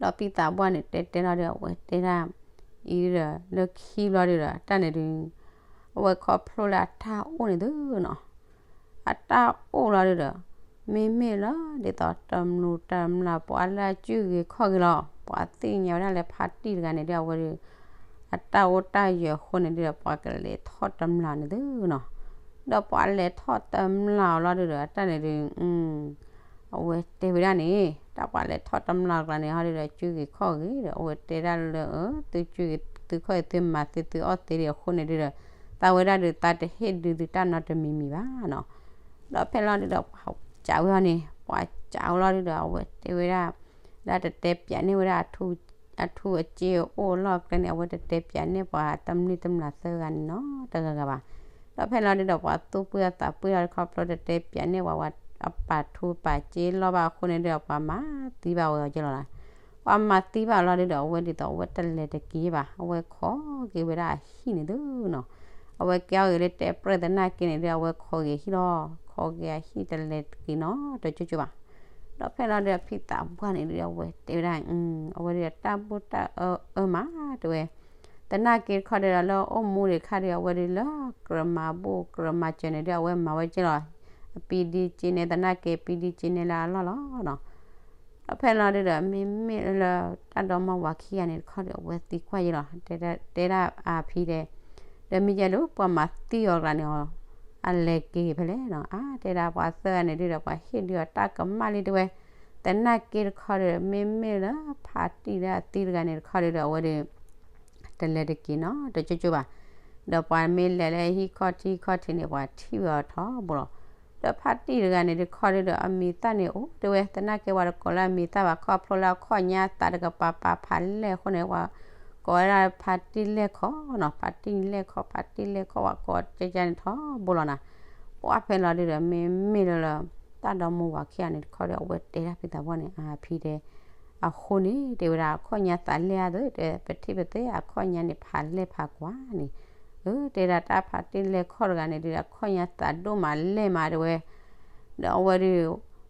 ၤ. ဒီးဖံသးပှၢ်န့ၣ် တဲတဲလီၤဒု အဝဲတဲဒၣ် အံၤဒီး လၢခံဘျီဒုဒီး တၢ်န့ၣ်ဒု အဝဲခီဖျိလၢအတၢ်အိၣ်န့ၣ်သုနီၤ အတၢ်အိၣ်လီၤဒုဒီး မ့မ့ၢ်လၢ ဒ်သိးတမျိာ်တမျာ် ပှၤလၢအစုဂ့ၤခီၣ်ဂ့ၤလီၤ. ပှၤသ့ၣ်ညါဝဲဒၣ်လၢဖါတံၢ်တဂၤန့ၣ်ဒု အဝဲဒု အတၢ်အိၣ်တၢ်ယၢၤအဃိန့ၣ်ဒုဒီး ပှၤကလဲၤထီၣ်တမျာ်န့ၣ်သုနီၤ. ဒီးပှၤလဲၤထီၣ်တမျာ်အီၤလီၤဒုဒီး အတၢ်န့ၣ်ဒု အဝဲတဲဝဲဒၣ်န့ၣ် တၢ်ပှၤလဲၤထီၣ်တမျာ်ကျါန့ၣ် ဟီဒုဒီး စုဂ့ၤခီၣ်ဂ့ၤဒီး အဝဲတဲဒၣ်လၢ သုစုဂ့ၤသုခီၣ်ဂ့ၤ သုမၤသ့သုအီၣ်သ့ဒံးအဃိန့ၣ်ဒုဒီး သးဝဲဒၣ်ဒုး သးတဟ့ၣ်ဒုးသုတၢ်နီတမံၤမံၤဘၣ်နီၤ. ဒီးဖဲလီၤဒုဒီး ပှၤစံးဝဲအီၤန့ၣ် ပှၤစံးဝဲလီၤဒုဒီး အဝဲတဲဝဲဒၣ် လၢတတဲပၠးန့ၢ်ဝဲဒၣ် အထူအစ့အိၣ်အလီၢ်ကျဲန့ၣ် အဝဲတတဲပၠးန့ၢ်ပှၤတမျိာ်တမျာ်သၢဂၤန့ၣ်နီၤ တဂၤဂၤဘၣ်. ဒီးဖဲလီၤဒုဒီး ပှၤသူၣ်ပှၢ်သးပှၢ်လီၤတခီဖျိ တတဲပၠးန့ၢ်ပှၤ ပှၤအပာ်ထူပာ်စ့လီၢ်ဘၣ်အဃိန့ၣ်ဒုဒီး ပှၤမၤသံဘၣ်ဝဲအီၤက့လီၤလၢ ပှၤမၤသံဘၣ်လီၤဒုဒီး အဝဲဒ်သိးအဝဲတလဲၤတက့ၤဘၣ် အဝဲခိးက့ၤဝဲဒၣ်အဟံၣ်န့ၣ်သုနီၤ. အဝဲကဲအီၤဂ့ၤလၢတဲပြဲၢ်သနာ်က့န့ၣ်ဒု အဝဲခိးက့ၤဟံၣ်လီၤ ခိးက့ၤအဟံၣ်တလဲၤတက့ၤနီတကၠိကၠိဘၣ်. ဒီးဖဲလီၤဒုဒီး ဖံသးပှၢ်န့ၣ်ဒု အဝဲတဲဝဲဒၣ် အဝဲဒုဒီးတၢ်ဘူၣ်တၢ်အၢအၢမး တဲဝဲ သနာ်က့တခီဒုဒီး လၢအိၣ်မူဒံးခါဒု အဝဲဒုလၢကြၢးမၤဘူၣ်ကြၢးမၤစၢၤန့ၣ်ဒု အဝဲမၤဝဲက့လီၤ. အပံဒံက့န့ၣ်သနာ်က့ ပံဒံက့န့ၣ်လၢအလီၢ်လီၤနီၤ. ဒီးဖဲလီၤဒုဒီး မ့မ့ၢ်လၢ တၢ်ဒီမါဝၤခံဂၤန့ၣ်တခီဒု အဝဲသံကွၢ်ယ့လီၤ. တဲဒၣ်အဖံတဲ ဒီးမ့ၢ်ယဲလၢပှၤမၤသံအီၤကျါန့ၣ် အလဲၤက့ၤဖဲလဲၣ်နီၤ. အါ တဲဒၣ်ပှၤသၢဂၤန့ၣ်ဒုဒီး ပှၤဟ့ၣ်ဒုအီၤတၢ်ကမၣ်လံတဲဝဲ. သနာ်က့တခီဒုဒီး မ့မ့ၢ်လၢဖါတံၢ်လၢအသံတဂၤန့ၣ်တခီဒုဒီး အဝဲဒု တလဲၤတက့ၤနီတကၠိကၠိဘၣ်. ဒီးပှၤမ့ၢ်လဲၤလၢဟံၣ်ခီၣ်ထံးခီၣ်ထံးန့ၣ် ပှၤထံၣ်ဝဲအီၤထီဘိလီၤ. ဒီးဖါတံၢ်တဂၤန့ၣ်တခီဒုဒီး အမံၤသၣ်န့ၣ်အိၣ်တဲဝဲ သနာ်က့ပှၤတကိးလၢအမံၤသၣ်ဘၣ် ခီဖျိလၢအခီၣ်ညါသးတကပၤပာ်ဖးလဲၢ်အဃိန့ၣ် ပှၤကိးဝဲဒၣ်ဖါတံၢ်လဲၢ်ခီနီၤ. ဖါတံၢ်လဲၢ်ခီ ဖါတံၢ်လဲၢ်ခီ ပှၤကိးကဲကဲန့ၣ်ထီဘိလီၤနၤ. ပှၢ်ဖဲလီၤဒုဒီး မ့မ့ၢ်လၢလၢ တၢ်ဒီမါဝၤခံဂၤန့ၣ်တခီဒီး အဝဲတဲဒၣ်ဖံသးပှၢ်န့ၣ် အဖံတဲ အဃိန့ၣ် တဲဝဲဒၣ် အခီၣ်ညါသးလဲၢ်အါသု တဲ ပထံၣ်ပသ့အခီၣ်ညါန့ၣ် ဖးလဲၢ်ဖးကွၢ်န့ၣ်, အၢ တဲဒၣ်တၢ်ဖါတံၢ်လဲၢ်ခီတဂၤန့ၣ်ဒုဒီး အခီၣ်ညါသးဒိၣ်မးလဲၢ်မးတဲဝဲ, ဒီးအဝဲဒု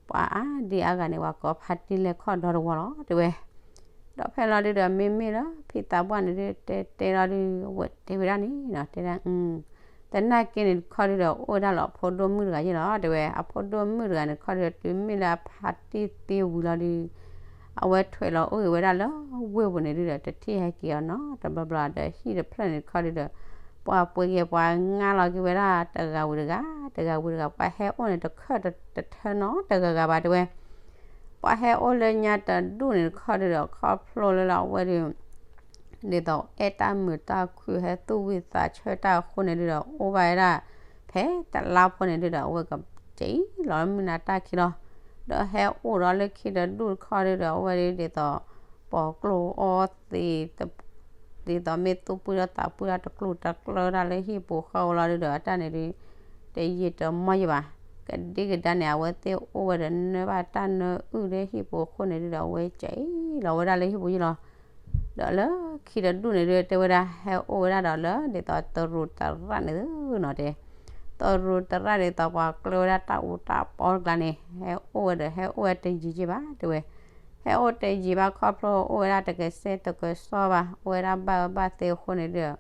ပှၤအါဒံအါဂၤန့ၣ် ပှၤကိးဖါတံၢ်လဲၢ်ခီဒီတဝီလီၤတဲဝဲ. ဒီးဖဲလီၤဒုဒီး မ့မ့ၢ်လၢဖံသးပှၢ်န့ၣ်ဒု တဲတဲလီၤဒု အဝဲတဲဝဲဒၣ်န့ၣ်နီၤ တဲဒၣ် သနာ်က့န့ၣ်တခီဒုဒီး အိၣ်ဝဲဒၣ်လၢအဖိဒိၣ်မုၣ်တဂၤယ့ၣ်လီၤတဲဝဲ. အဖိဒိၣ်မုၣ်တဂၤန့ၣ်တခီဒုဒီး တုၤမ့ၢ်လၢအဖါတံၢ်သံဝံၤလီၤဒု အဝဲထွဲးလီၤအိၣ်ဂ့ၤဝဲဒၣ်လၢဝ့ၢ်ပူၤန့ၣ်ဒုဒီး တထံၣ်ဟဲက့ၤအီၤနီတဘျီဘျီဒီး ဟံၣ်တဖျၢၣ်န့ၣ်တခီဒုဒီး ပှၤပှ့ၤက့ၤပှၤငါလီၤက့ၤဝဲဒၣ်တဂၤဝံၤတဂၤ တဂၤဝံၤတဂၤ ပှၤဟဲအိၣ်န့ၣ်တခၢၣ်တထၢနီတဂၤဂၤဘၣ်တဲဝဲ. ပှၤဟဲအိၣ်လၢညါတဒူၣ်န့ၣ်တခီဒုဒီး ခီဖျိလၢလၢအဝဲဒု ဒ်သိးအဲၣ်တၢ်မုာ်တၢ်ခုၣ် ဟဲသူၣ်ဝံၣ်သးဆၢတၢ်အဃိန့ၣ်ဒုဒီး အိၣ်ဘၣ်ဝဲဒၣ် ဖဲတလါဖိန့ၣ်ဒုဒီး အဝဲကကဲလီၤမုၢ်နၤတၢ်ခံလီၤ. ဒီးဟဲအိၣ်ဒီးလၢခံတဒူၣ်တခီဒုဒီး အဝဲဒုဒ်သိး ပိာ်ကျိၣ်အီသံး ဒ်သိးမ့ၢ်သူၣ်ပုၢ်ဒီးသးပုၢ်ဒီးတကျိၣ်တကျၢတၢ်လၢဟံၣ်ပူၤဃီဝဲလီၤဒုဒီး အတၢ်န့ၣ်ဒု တယံာ်တမီၢ်ယံၤဘၣ်. ကဒံကဒါန့ၣ် အဝဲသ့ၣ်အိၣ်ဝဲဒီးနၢဘၣ်တၢ်နၢအုၣ်လၢဟံၣ်ပူၤအဃိန့ၣ်ဒုဒီး အဝဲကဲလီၤဝဲဒၣ်လၢဟံၣ်ပူၤယံၤလီၤ. ဒီးလၢခံတဒူၣ်န့ၣ်ဒု တဲဝဲဒၣ်ဟဲအိၣ်ဝဲဒၣ်ဒီးလၢ ဒ်သိးတရူးတရၣ်န့ၣ်နီၤတဲ သရူးသရၣ်ဒ်သိးပှၤကျၢၤဝဲဒၣ်တၢ်အူတၢ်ပီတကျါန့ၣ် ဟဲအိၣ်ဝဲဒီး ဟဲအိၣ်ဝဲတယံာ်က့ဘၣ် တဲဝဲ, ဟဲအိၣ်တယံာ်ဘၣ်ခီဖျိ အိၣ်ဝဲဒၣ်တကဆှဲတကဆှီဘၣ် အိၣ်ဝဲဒၣ်ဘၣ်အၢဘၣ်သီအဃိန့ၣ်ဒီး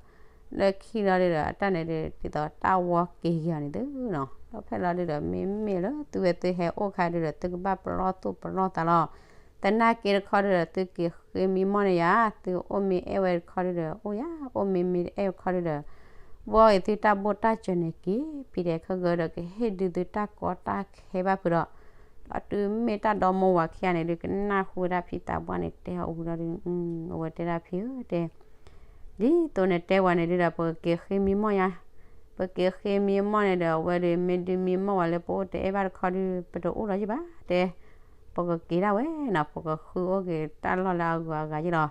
လၢခံလီၤဒုဒီး အတၢ်န့ၣ်ဒုး ဒ်သိးတၢ်ဝီက့ၤက့ၤအီၤန့ၣ်သုနီၤ. ဒီးဖဲလီၤဒုဒီး မ့မ့ၢ်လၢသုဝဲသုဟဲအိၣ်ခါဒုဒီး သုကဘၣ်ပလီၢ်သူၣ်ပလီၢ်သးလီၤ. သနာ်က့တခီဒုဒီး သုက့ၤဃ့မံမီၢ်န့ၢ်ယၤ, သုအိၣ်မ့ၢ်အဲၣ်ဝဲတခီဒုဒီး အိၣ်ယၤ, အိၣ်မ့ၢ်မ့ၢ်တအဲၣ်တခီဒုဒီး ဘှီဂ့ၤသုတၢ်ဘိၣ်တၢ်စၢၤန့ၣ် က့ၤပံၤဒဲးခဲဂၢၢ်ဒီး ကဟ့ၣ်ဒုးသုတၢ်ကီတၢ်ခဲဘၣ်ဖုးဒီး, ဒီးတုၤမ့ၢ်တၢ်ဒီမိၢ်ဝၤခံဂၤန့ၣ်ဒုး ကနၢ်ဟူဝဲဒၣ်ဖံသးပှၢ်န့ၣ် တဲအီၤဝံၤလီၤဒုး, အဝဲတဲဒၣ်ဖံဧၢ တဲ ဒ်သိးနတဲဝဲန့ၣ်ဒုဒီး ပကက့ၤဃ့မံမီၢ်ယၤ, ပက့ၤဃ့မံမီၢ်န့ၣ်ဒီး အဝဲဒုး မ့ၢ်ဒုးမံမီၢ်ဝဲလၢပအိၣ်တအဲၣ်ဘၣ်တခီဒုး ပတအိၣ်လီၤယံၤဘၣ် တဲ, ပကက့ၤဒၣ်ဝဲနီၤ, ပကဃုအိၣ်က့ၤတၢ်လီၢ်လၢအဂုၤအဂၤယံၤလီၤ.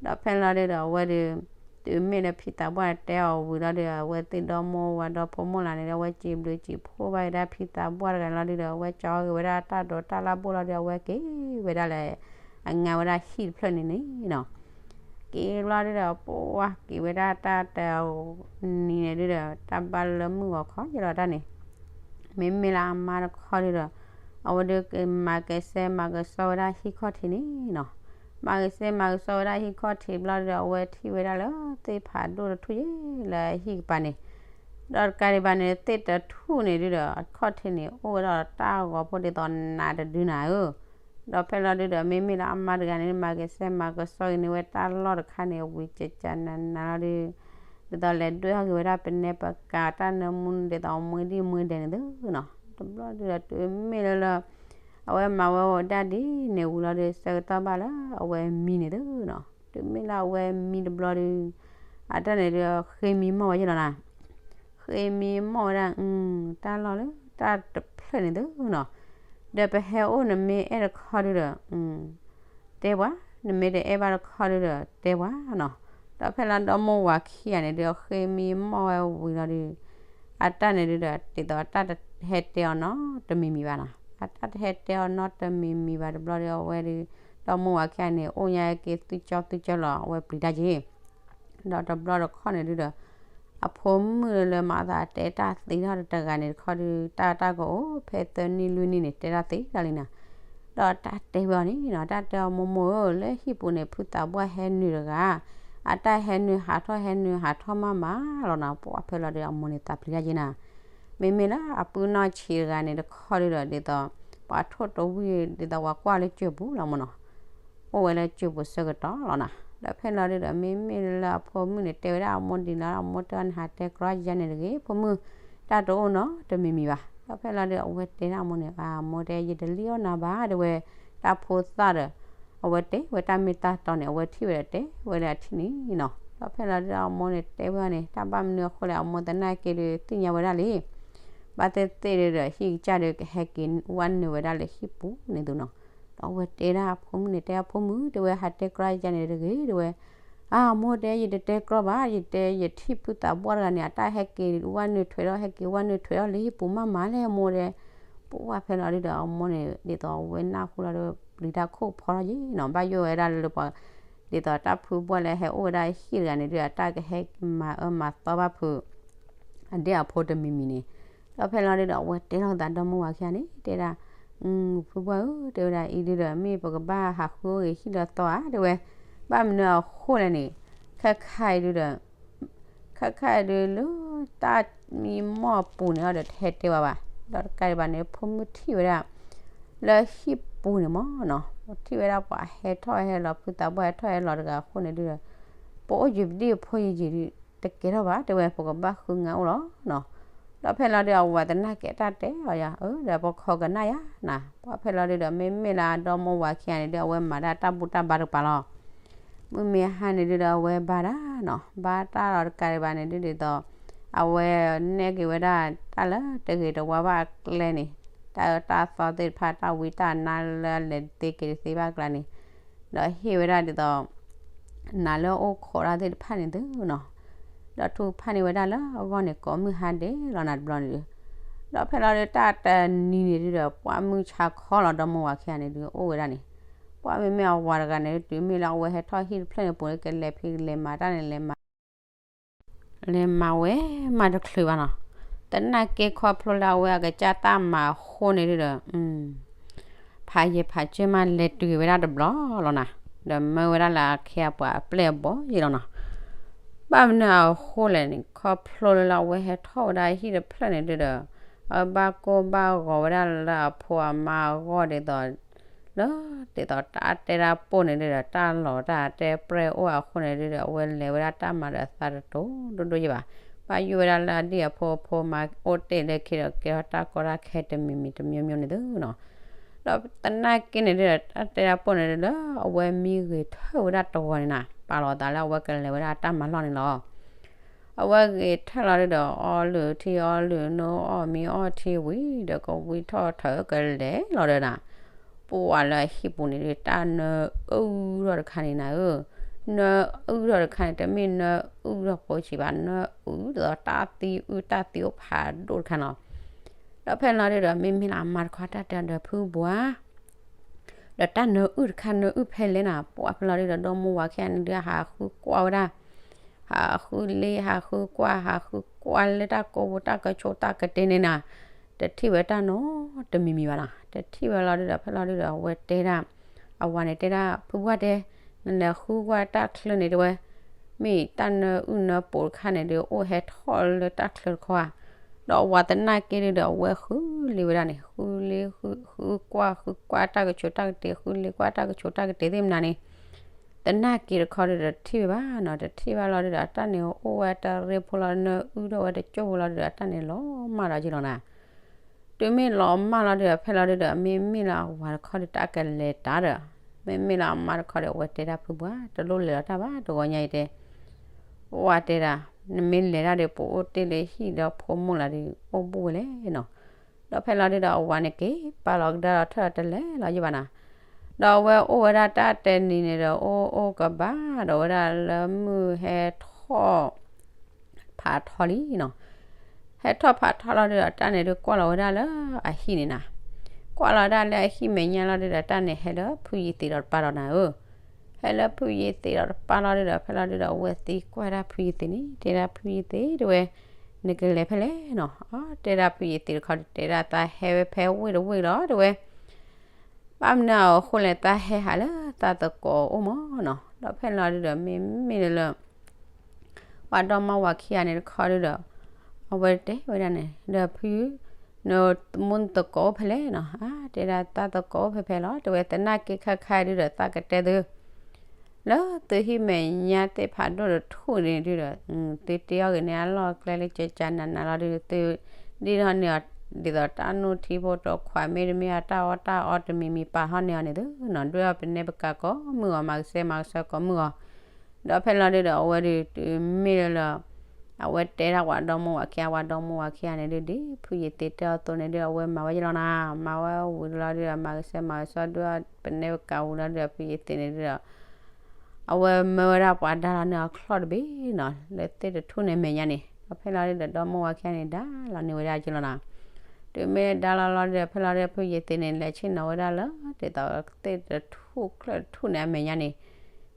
ဒီးဖဲလီၤဒုဒီး အဝဲဒုး တုၤမ့ၢ်လၢဖံသးပှၢ်တဲအီၤဝံၤလီၤဒုး အဝဲသ့ၣ်ဒီမိၢ်ဝၤဒီဖိမိၢ်လၢ်န့ၣ်ဒီး အဝဲစံးဘျုးစံးဖှိၣ်ဘၣ်ဝဲဒၣ်ဖံသးပှၢ်တဂၤန့ၣ်လီၤဒုဒီး အဝဲကၠီဂ့ၤဝဲဒၣ်တၢ်ဒိးတၢ်လၢ်ဘိၣ်လီၤဒုး အဝဲက့ၤဝဲဒၣ်လၢ အငါဝဲဒၣ်ဟံၣ်တဖျၢၣ်န့ၣ်န့ၣ်နီၤ. က့ၤလီၤဒုဒီး ပှၤက့ၤဝဲဒၣ်တၢ်တနံၤန့ၣ်ဒုဒီး တၢ်ဘၣ်လၢမုၢ်ဂီၤခီယလီၤတၢ်န့ၣ် မ့မ့ၢ်လၢအမါတခီဒုဒီး အဝဲဒုးက့ၤမၤကဲစဲမၤကဆှီဝဲဒၣ်ဟံၣ်ခီၣ်ထံးန့ၣ်နီၤ. မၤကဲစဲမၤကဆှီဝဲဒၣ်ဟံၣ်ခီၣ်ထံးဘျီဒုဒီး အဝဲထံၣ်ဝဲဒၣ်လၢသ့ၣ်ဖးဒိၣ်တထူၣ်ယဲလၢဟံၣ်ကပၤန့ၣ်, ဒီးတကးဒံးဘၣ်န့ၣ် သ့ၣ်တထူၣ်န့ၣ်ဒုဒီး အခီၣ်ထံးန့ၣ် အိၣ်ဝဲဒၣ်တၢ်ဂီၤဖိဒ်သိးနးတဒုနၤဧၢ ဒီးဖဲလီၤဒုဒီး မ့မ့ၢ်လၢအမါတဂၤန့ၣ် မၤကဲစဲမၤကဆှီဂ့ၤန့ၢ်ဝဲတၢ်လီၢ်တခါန့ၣ် ဝံၤကကနးနးလီၤဒု, ဒ်သိးလဲၤဒွဲၣ်ဟီၣ်က့ၤဝဲဒၣ်ပနဲပကၤတၢ်နၢမူဒ်သိးမွဲဒံၣ်မွဲဒဲးန့ၣ်သုနီၤ. တဘျီဒုဒီး တုၤမ့ၢ်လၢလၢ အဝဲမၤဝဲဝဲဒၣ်ဒ်န့ၣ်ဝံၤလီၤဒု ဆၢကတီၢ်ဘၣ်လၢအဝဲမံန့ၣ်သုနီၤ. တုၤမ့ၢ်လၢအဝဲမံတဘျီဒု အတၢ်န့ၣ်ဒု ဃ့မံမီၢ်ဝဲယလီၤနၤ ဃ့မံမီၢ်ဝဲဒၣ် တၢ်လီၢ်လၢတၢ်တဖျၢၣ်န့ၣ်သုနီၤ. ဒီးပဟဲအိၣ်နမ့ၢ်အဲၣ်တခီဒုဒီး တဲပှၤ, နမ့ၢ်တအဲၣ်ဘၣ်တခီဒုဒီး တဲပှၤနီၤ. ဒီးဖဲလီၤဒီမိၢ်ဝၤခံဂၤန့ၣ်ဒု ဃ့မံမီၢ်ဝဲဝံၤလီၤဒု အတၢ်န့ၣ်ဒုဒီး ဒ်သိးတၢ်တဟဲတဲအီၤနီတမံၤမံၤဘၣ်နီၤ. အတၢ်တဟဲတဲအီၤနီတမံၤမံၤဘၣ်တဘျီဒီး အဝဲဒု ဒီမိၢ်ဝၤခံဂၤန့ၣ် အိၣ်ညါက့ၤသူကၠီသူကၠီလီၤ အဝဲပျံၤတၢ်က့ၤ ဒီးတဘျီတခီၣ်န့ၣ်ဒုဒီး အဖိမုၣ်လၢမၤသးတဲတၢ်သ့ထီၣ်တဂၤန့ၣ်တခီဒု တၢ်တၢ်ကအိၣ်ဖဲသၢနံၣ်လွံၢ်နံၣ်န့ၣ် တဲတၢ်သ့တၢ်လံနၤ. ဒီးတၢ်တဲဝဲအီၤန့ၣ်နီၤ တၢ်တဲအီၤမိၢ်မိၢ်ဧၢ လၢဟံၣ်ပူၤန့ၣ် ဖုသးပှၢ်ဟဲနုာ်တဂၤ, အတၢ်ဟဲနုာ်ဟးထီၣ်ဟဲနုာ်ဟးထီၣ်မးမးလီၤနၤ. ပှၤဖဲလီၤဒု အမိၢ်န့ၣ်သးပျံၤတၢ်က့ၤနၤ မ့မ့ၢ်လၢအပုၢ်နီၢ်ဆံးတဂၤန့ၣ်တခီဒုဒီး ဒ်သိး ပှၤထိၣ်တဝံၢ်ဒ်သိးပှၤကွၢ်လၢကၠိပူၤလီၤမ့ၢ်နီၤ. အိၣ်ဝဲလၢကၠိပူၤဆၢကတီၢ်လီၤနၤ. ဒီးဖဲလီၤဒုဒီး မ့မ့ၢ်လၢအဖိမုၣ်န့ၣ် တဲဝဲဒၣ်အမိၢ်ဒ်လီၤ အမိၢ်တဲအီၤ နဟးတဲကြီယါန့ၣ်တဂ့ၤ ဖိမုၣ်, တၢ်တအိၣ်နီတမံၤမံၤဘၣ်. ဒီးဖဲလီၤဒု အဝဲတဲဒၣ်အမိၢ်န့ၣ် အမိၢ်တဲ ယတလံၣ်အီၣ်နၤဘၣ် တဲဝဲ, တၢ်ဖိသၣ်ဒီး အဝဲတဲဝဲတၢ်မ့ၢ်တၢ်တီန့ၣ် အဝဲထံၣ်ဝဲဒီးတဲဝဲလၢအထံၣ်န့ၣ်နီၤ. ဒီးဖဲလီၤဒုဒီးအမိၢ်န့ၣ်တဲဝဲအီၤန့ၣ် တၢ်ဘၣ်မနုၤအဃိလဲၣ် အမိၢ်သနာ်က့ဒုးသ့ၣ်ညါဝဲဒၣ်လံ ဘၣ်သ့ၣ်သ့ၣ်ဒုဒီး ဟံၣ်ကစၢ်ဒုးကဟဲက့ၤဝဲနုာ်ဝဲဒၣ်လၢဟံၣ်ပူၤန့ၣ် သုနီၤ. ဒီးအဝဲတဲဒၣ်အဖိမုၣ်န့ၣ် တဲအဖိမုၣ် တဲဝဲ ဟးတဲကြီယါန့ၣ်တဂ့ၤ တဲဝဲ. အမိၢ်တဲ ယတတဲကြီဘၣ် ယတဲ ယထံၣ်ဖုသးပှၢ်တဂၤန့ၣ် အတၢ်ဟဲက့ၤဝဲနုာ်ထွဲဒီး ဟဲက့ၤဝဲနုာ်ထွဲဒီးလၢဟံၣ်ပူၤမးမးလဲၣ် အမိၢ်တဲ. ပှၤဖဲလီၤဒုဒီးအမိၢ်န့ၣ် ဒ်သိးအဝဲနၢ်ဟူလီၤဒီး ပျံၤတၢ်ခိၣ်ဖီထီၣ်က့ၤနီၤ ဘၣ်ယိၣ်ဝဲဒၣ်လၢပှၤ ဒ်သိးတၢ်ဖုပှၢ်လၢဟဲအိၣ်ဝဲဒၣ်ဟံၣ်တဂၤန့ၣ်ဒုး အတၢ်ကဟဲမၤအၢမၤသီဘၣ်ဖုး အဒဲအဖိတမံၤမံၤန့ၣ်. ဒီးဖဲလီၤဒုဒီး အဝဲတဲထီၣ်သးဒီမိၢ်ဝၤခံဂၤန့ၣ် တဲဒၣ်, ဖုပှၢ်ဧၢ တဲဝဲဒၣ်အံၤဒုဒီး မ့ၢ်ပကဘၣ်ဟးဃုအိၣ်ဂ့ၤဟံၣ်ဒီးသီဧါ တဲဝဲ. ဘၣ်မနုၤအဃိလဲၣ်န့ၣ် ခဲခါအံၤဒုဒီး ခဲခါအံၤဒုလၢတၢ်မံမီၢ်ပူၤန့ၣ်အီၤဒီး တဟဲတဲဘၣ်ဘၣ်. ဒီးတကးဒံးဘၣ်န့ၣ် ဖိမုၣ်ထံၣ်ဝဲဒၣ် လၢဟံၣ်ပူၤန့ၣ်မ့ၢ်နီၤ ထံၣ်ဝဲဒၣ်ပှၤဟဲထီၣ်ဟဲလီၤ ဖုသးပှၢ်ဟဲထီၣ်ဟဲလီၤတဂၤအဃိန့ၣ်ဒုဒီး ပအိၣ်ယံၤပဒံၣ်အဖိယံၤယံၤဒု တကဲထီၣ်ဘၣ် တဲဝဲ ပကဘၣ်ဃုငါအိၣ်လီၤနီၤ. ဒီးဖဲလီၤဒုး အဝၤသနာ်က့တၢ်တဲအီၤယၤ အၢ ဒီးပခီကနၣ်ယၤနၤ ပှၤဖဲလီၤဒုးဒီး မ့မ့ၢ်လၢအဒီမိၢ်ဝၤခံဂၤန့ၣ်ဒုး အဝဲမၤဒၣ်တၢ်ဘူၣ်တၢ်ဘါတကပၤလီၤ. မုၢ်မ့ၢ်ဟါန့ၣ်ဒုးဒီး အဝဲဘါတၢ်နီၤ ဘါတၢ်လီၤတကးဒံးဘၣ်န့ၣ်ဒုးဒ်သိး အဝဲနဲၣ်က့ၤဝဲဒၣ်တၢ်လၢတဂ့ၤတဝါဘၣ်အကျဲန့ၣ် တၢ်အၢတၢ်သီသ့ၣ်တဖၣ် တၢ်ဝံတၢ်နါလၢအလဲၤတသ့က့ၤတသ့ဘၣ်အကျါန့ၣ် ဒီးဟ့ၣ်ဝဲဒၣ်ဒ်သိး နၤလၢအအိၣ်ခိးတၢ်သ့ၣ်တဖၣ်န့ၣ်သုနီၤ ဒီးထုကဖၣ်န့ၢ်ဝဲဒၣ်လၢအဂီၢ်န့ၣ် ကိးမုၢ်ဟါဒဲးလီၤနၤတဘျီန့ၣ်ဒုး ဒီးဖဲလီၤဒုး တၢ်တနံၤန့ၣ်ဒုးဒီး ပှၢ်မုၢ်ဆါခီလီၤ ဒီမိၢ်ဝၤခံဂၤန့ၣ်ဒုး အိၣ်ဝဲဒၣ်န့ၣ် ပှၢ်မ့မ့ၢ်အဝၤတဂၤန့ၣ် တုၤမ့ၢ်လၢအဝဲဟဲထီၣ်ဟံၣ်တဖျၢၣ်န့ၣ် ပူၤလၢကလဲၤဖံးလဲၤမၤတၢ်န့ၣ် လဲၤမၤ လဲၤမၤဝဲမၤတချုးဘၣ်နီၤ. သနာ်က့ခီဖျိလၢအဝဲအကစၢ်တၢ်မၤအဃိန့ၣ်ဒုဒီး ဖးယံာ်ဖးစၢၢ်မးလဲၤတုၤဝဲဒၣ်တဘျီလီၤနၤ, ဒီးမၢဝဲဒၣ်လၢအခ့အပှၤအပျဲၢ်အဘီၣ်ယံၤလီၤနၤ. ဘၣ်မနုၤအဃိလဲၣ်န့ၣ် ခီဖျိလၢအဝဲဟဲထီၣ်ဝဲဒၣ်ဟံၣ်တဖျၢၣ်န့ၣ်ဒုဒီး အဘၣ်ကိၢ်ဘၣ်ဂီၤဝဲဒၣ်လၢအဖိအမါအဂီၢ်ဒ်သိး လၢဒ်သိးတၢ်တဲတၢ်ပိၢ်န့ၣ်ဒုဒီး တၢ်လီၤတၢ်တဲပြဲၢ်အိၣ်အဃိန့ၣ်ဒုဒီး အဝဲလဲၤဝဲဒၣ်တၢ်မၤဒီးအသးတတိၤဒိၣ်ဒိၣ်ယံၤဘၣ်. ဘၣ်ယိၣ်ဝဲဒၣ်လၢအဒံၣ်အဖိအဖိမါအိၣ်တ့ၢ်လၢခံဒီး ကဲထီၣ်တၢ်ကီတၢ်ခဲတမံၤမံၤတမျိုးမျိုးန့ၣ်သုနီၤ. ဒီးသနာ်က့န့ၣ်ဒုဒီး တၢ်တဲတၢ်ပိၢ်န့ၣ်ဒုဒီး အဝဲမံဂ့ၤထၢၣ်ဝဲဒၣ်တဂီၤန့ၣ်နၤ, ပာ်လီၤသးလၢအဝဲကလဲၤဝဲဒၣ်တၢ်မၤလီၢ်န့ၣ်လီၤ. အဝဲဂ့ၤထၢၣ်လီၤဒုဒီး အီလုၢ်ထံအီလုၢ်နိ အီၣ်မ့ၤအီထံဝံၤဒီး ကဝံထီၣ်ထၢၣ်ကလဲၤလီၤဒီးနၤ, ပှၤလၢအဟံၣ်ပူၤန့ၣ်ဒု တၢ်နၢအုၣ်ထီၣ်တခါန့ၣ်နၤဧၢ, နၢအုၣ်ထီၣ်တခါန့ၣ် တမ့ၢ်နၢအုၣ်ထီၣ်ဖိဆံးဘၣ်, နၢအုၣ်ဒ်သိးတၢ်သံအုၣ်တၢ်သံအိၣ်ဖးဒိၣ်တခါနီၤ. ဒီးဖဲလီၤဒုဒီး မ့မ့ၢ်လၢအမါတခီတၢ်တဲဒီးဖုဘှါ ဒီးတၢ်နၢအုၣ်တခါနၢအုၣ်ဖဲလဲၣ်နၤ, ပှၤဖဲလီၤဒုဒီး ဒီမါဝၤခံဂၤန့ၣ်ဒု ဟးဃုကွၢ်ဝဲဒၣ်, ဟးဃုလ့ ဟးဃုကွၢ် ဟးဃုကွၢ်လၢတၢ်ကိးပူၤတၢ်ကဆိးတၢ်ကတ့ၤန့ၣ်နၤ, တထံၣ်ဝဲတၢ်နီတမံၤမံၤဘၣ်နီၤ. တထံၣ်ဝဲလီၤဒုဒီး ဖဲလီၤဒုဒီး အဝဲတဲဒၣ်, အဝၤန့ၣ်တဲဒၣ် ဖုဘှါတဲ, နလဲၤဃုကွၢ်တၢ်ချၢန့ၣ်တဲဝဲ, မ့ၢ်တၢ်နၢအုၣ်နၢပိာ်တခါန့ၣ်ဒု အိၣ်ဟဲထီၣ်လၢတၢ်ချၢတခီဧါ. ဒီးအဝၤသနာ်က့ဒုဒီး အဝဲဃုလ့ဝဲဒၣ်န့ၣ် ဃုလ့ ဃုကွၢ် ဃုကွၢ်တၢ်ကဆိးတၢ်ကတ့ၤ ဃုလ့ကွၢ်တၢ်ကဆိးတၢ်ကတ့ၤသ့ၣ်မနၤန့ၣ်, သနာ်က့တခီဒုဒီး တထံၣ်ဝဲဘၣ်နီၤ. တထံၣ်ဘၣ်လီၤဒုဒီး အတၢ်န့ၣ်အိၣ်ဝဲတရ့ဖိလီၤ နၢအုၣ်ထီၣ်ဝဲတကၠိၢ်ဖိလီၤဒုဒီး အတၢ်န့ၣ်လီၤမၢ်ဒီးက့ၤလီၤနၤ. တုၤမ့ၢ်လီၤမၢ်လီၤဒုဒီး ဖဲလီၤဒုဒီး မ့မ့ၢ်လၢအဝၤတခီဒု တၢ်ကလဲၤတၢ်ဒီး မ့မ့ၢ်လၢအမါတခီဒီး အဝဲတဲဒၣ်ဖုဘှါ တလိၣ်လဲၤလီၤတၢ်ဘၣ် တဂီၤညါအံၤတဲ ဝဲတဲဒၣ်, နမ့ၢ်လဲၤတၢ်ဒီး ပအိၣ်တ့ၢ်လၢဟံၣ်ဒီးဖိမုၣ်လၢဒု အိၣ်ဘူးဝဲလဲၣ်နီၤ. ဒီးဖဲလီၤဒုဒီး အဝၤန့ၣ်က့ၤပာ်လီၤကဒါလီၤထၢၣ်ဒီးတလဲၤလီၤယံၤဘၣ်နၤ. ဒီးအဝဲအိၣ်ဝဲဒၣ်တၢ်တဲနံၤန့ၣ်ဒီး အိၣ်အိၣ်ကဘၣ်ဒီးဝဲဒၣ်လၢမုၢ်ဟဲထီၣ် ဖးထီလံနီၤ. ဟဲထီၣ်ဖးထီလီၤဒုဒီး တၢ်န့ၣ်ဒုကွၢ်လီၤဝဲဒၣ်လၢအဟံၣ်န့ၣ်နၤ. ကွၢ်လီၤဒၣ်လၢအဟံၣ်မဲာ်ညါလီၤဒုဒီး တၢ်န့ၣ်ဟဲလၢဖုယ့ၤသ့းဒီးတပၤဒီးနၤဧၢ. ဟဲလၢဖုယ့ၤသ့းဒီးတပၤလီၤဒုဒီး ဖဲလီၤဒုဒီး အဝဲသံကွၢ်ဒၣ်ဖုယ့ၤသ့းန့ၣ် တဲဒၣ်ဖုယ့ၤသ့းတဲဝဲ, နကလဲၤဖဲလဲၣ်နီၤ. အတဲဒၣ်ဖုယ့ၤသ့းတခီဒု တဲဒၣ်သးဟဲဝဲဖဲဝ့ၢ်တဝ့ၢ်လီၤတဲဝဲ ဘၣ်မနုၤအဃိလဲၣ် သးဟဲဟးလၢသးသကိးအိၣ်မၢ်နီၤ. ဒီးဖဲလီၤဒုဒီး မ့မ့ၢ်လၢ ပှၤဒီမါဝၤခံဂၤန့ၣ်တခီဒုဒီး အဝဲတဲဝဲဒၣ်န့ၣ် ဒီးဖု နသမူနသကိးအိၣ်ဖဲလဲၣ်နီၤ. အါ တဲဒၣ်သးသကိးအိၣ်ဖဲဖဲလီၤ တဲဝဲ သနာ်က့ခါခါဒုဒီး သးကတဲသု လၢသုဟံၣ်မဲာ်ညါသ့ၣ်ဖးဒိၣ်တထူၣ်န့ၣ်ဒုဒီး သုတ့အီၣ်ဂ့ၤန့ၢ်အလီၢ်ကျဲလၢကကနးနးလီၤဒု သု ဒ်ထီၣ်န့ၢ်အီၤ ဒ်သိးတၢ်နူၢ်ထံဖိတိခွါ မ့တမ့ၢ်အတၢ်အီၣ်တၢ်အီတမံၤမံၤပာ်ထီၣ်န့ၢ်အီၤန့ၣ်သုနီၤ ဒွဲၣ်အီၤပနဲပကၤကိးမုၢ်ဂီၤ မၤကစဲမၤကဆှီကိးမုၢ်ဂီၤ ဒီးဖဲလီၤဒုဒီး အဝဲဒု တုၤမ့ၢ်လၢလၢ အဝဲတဲဒၣ်ပှၤဒီမါဝၤခံဂၤ ပှၤဒီမါဝၤခံဂၤန့ၣ်ဒု ဒ်ဖုယ့ၤသ့းတဲအီၤအသိးန့ၣ်ဒု အဝဲမၤဝဲယလီၤနၤ မၤဝဲဝံၤလီၤဒုဒီး မၤကစဲမၤကဆှီဒွဲၣ်အီၤပနဲပကၤဝံၤလီၤဒုဒီး ဖုယ့ၤသ့းန့ၣ်ဒုဒီး အဝဲမၢဝဲဒၣ်ပှၤဒါလီၤန့ၢ်အီၤချီၣ်တဘ့ၣ်နီၤ လၢသ့ၣ်တထူၣ်န့ၣ်အမဲာ်ညါန့ၣ် ဒီးဖဲလီၤဒုဒီး ဒီမါဝၤခံဂၤန့ၣ်ဒါလီၤန့ၢ်ဝဲဒၣ်က့လီၤနၤ တုၤမ့ၢ်ဒါလီၤလီၤဒုဒီး ဖဲလီၤဒုဒီး ဖုယ့ၤသ့းန့ၣ် လဲၤဆ့ၣ်နီၤဝဲဒၣ်လၢ ဒ်သိးသ့ၣ်တထူၣ်ချၢၣ်တထူၣ်န့ၣ်အမဲာ်ညါန့ၣ်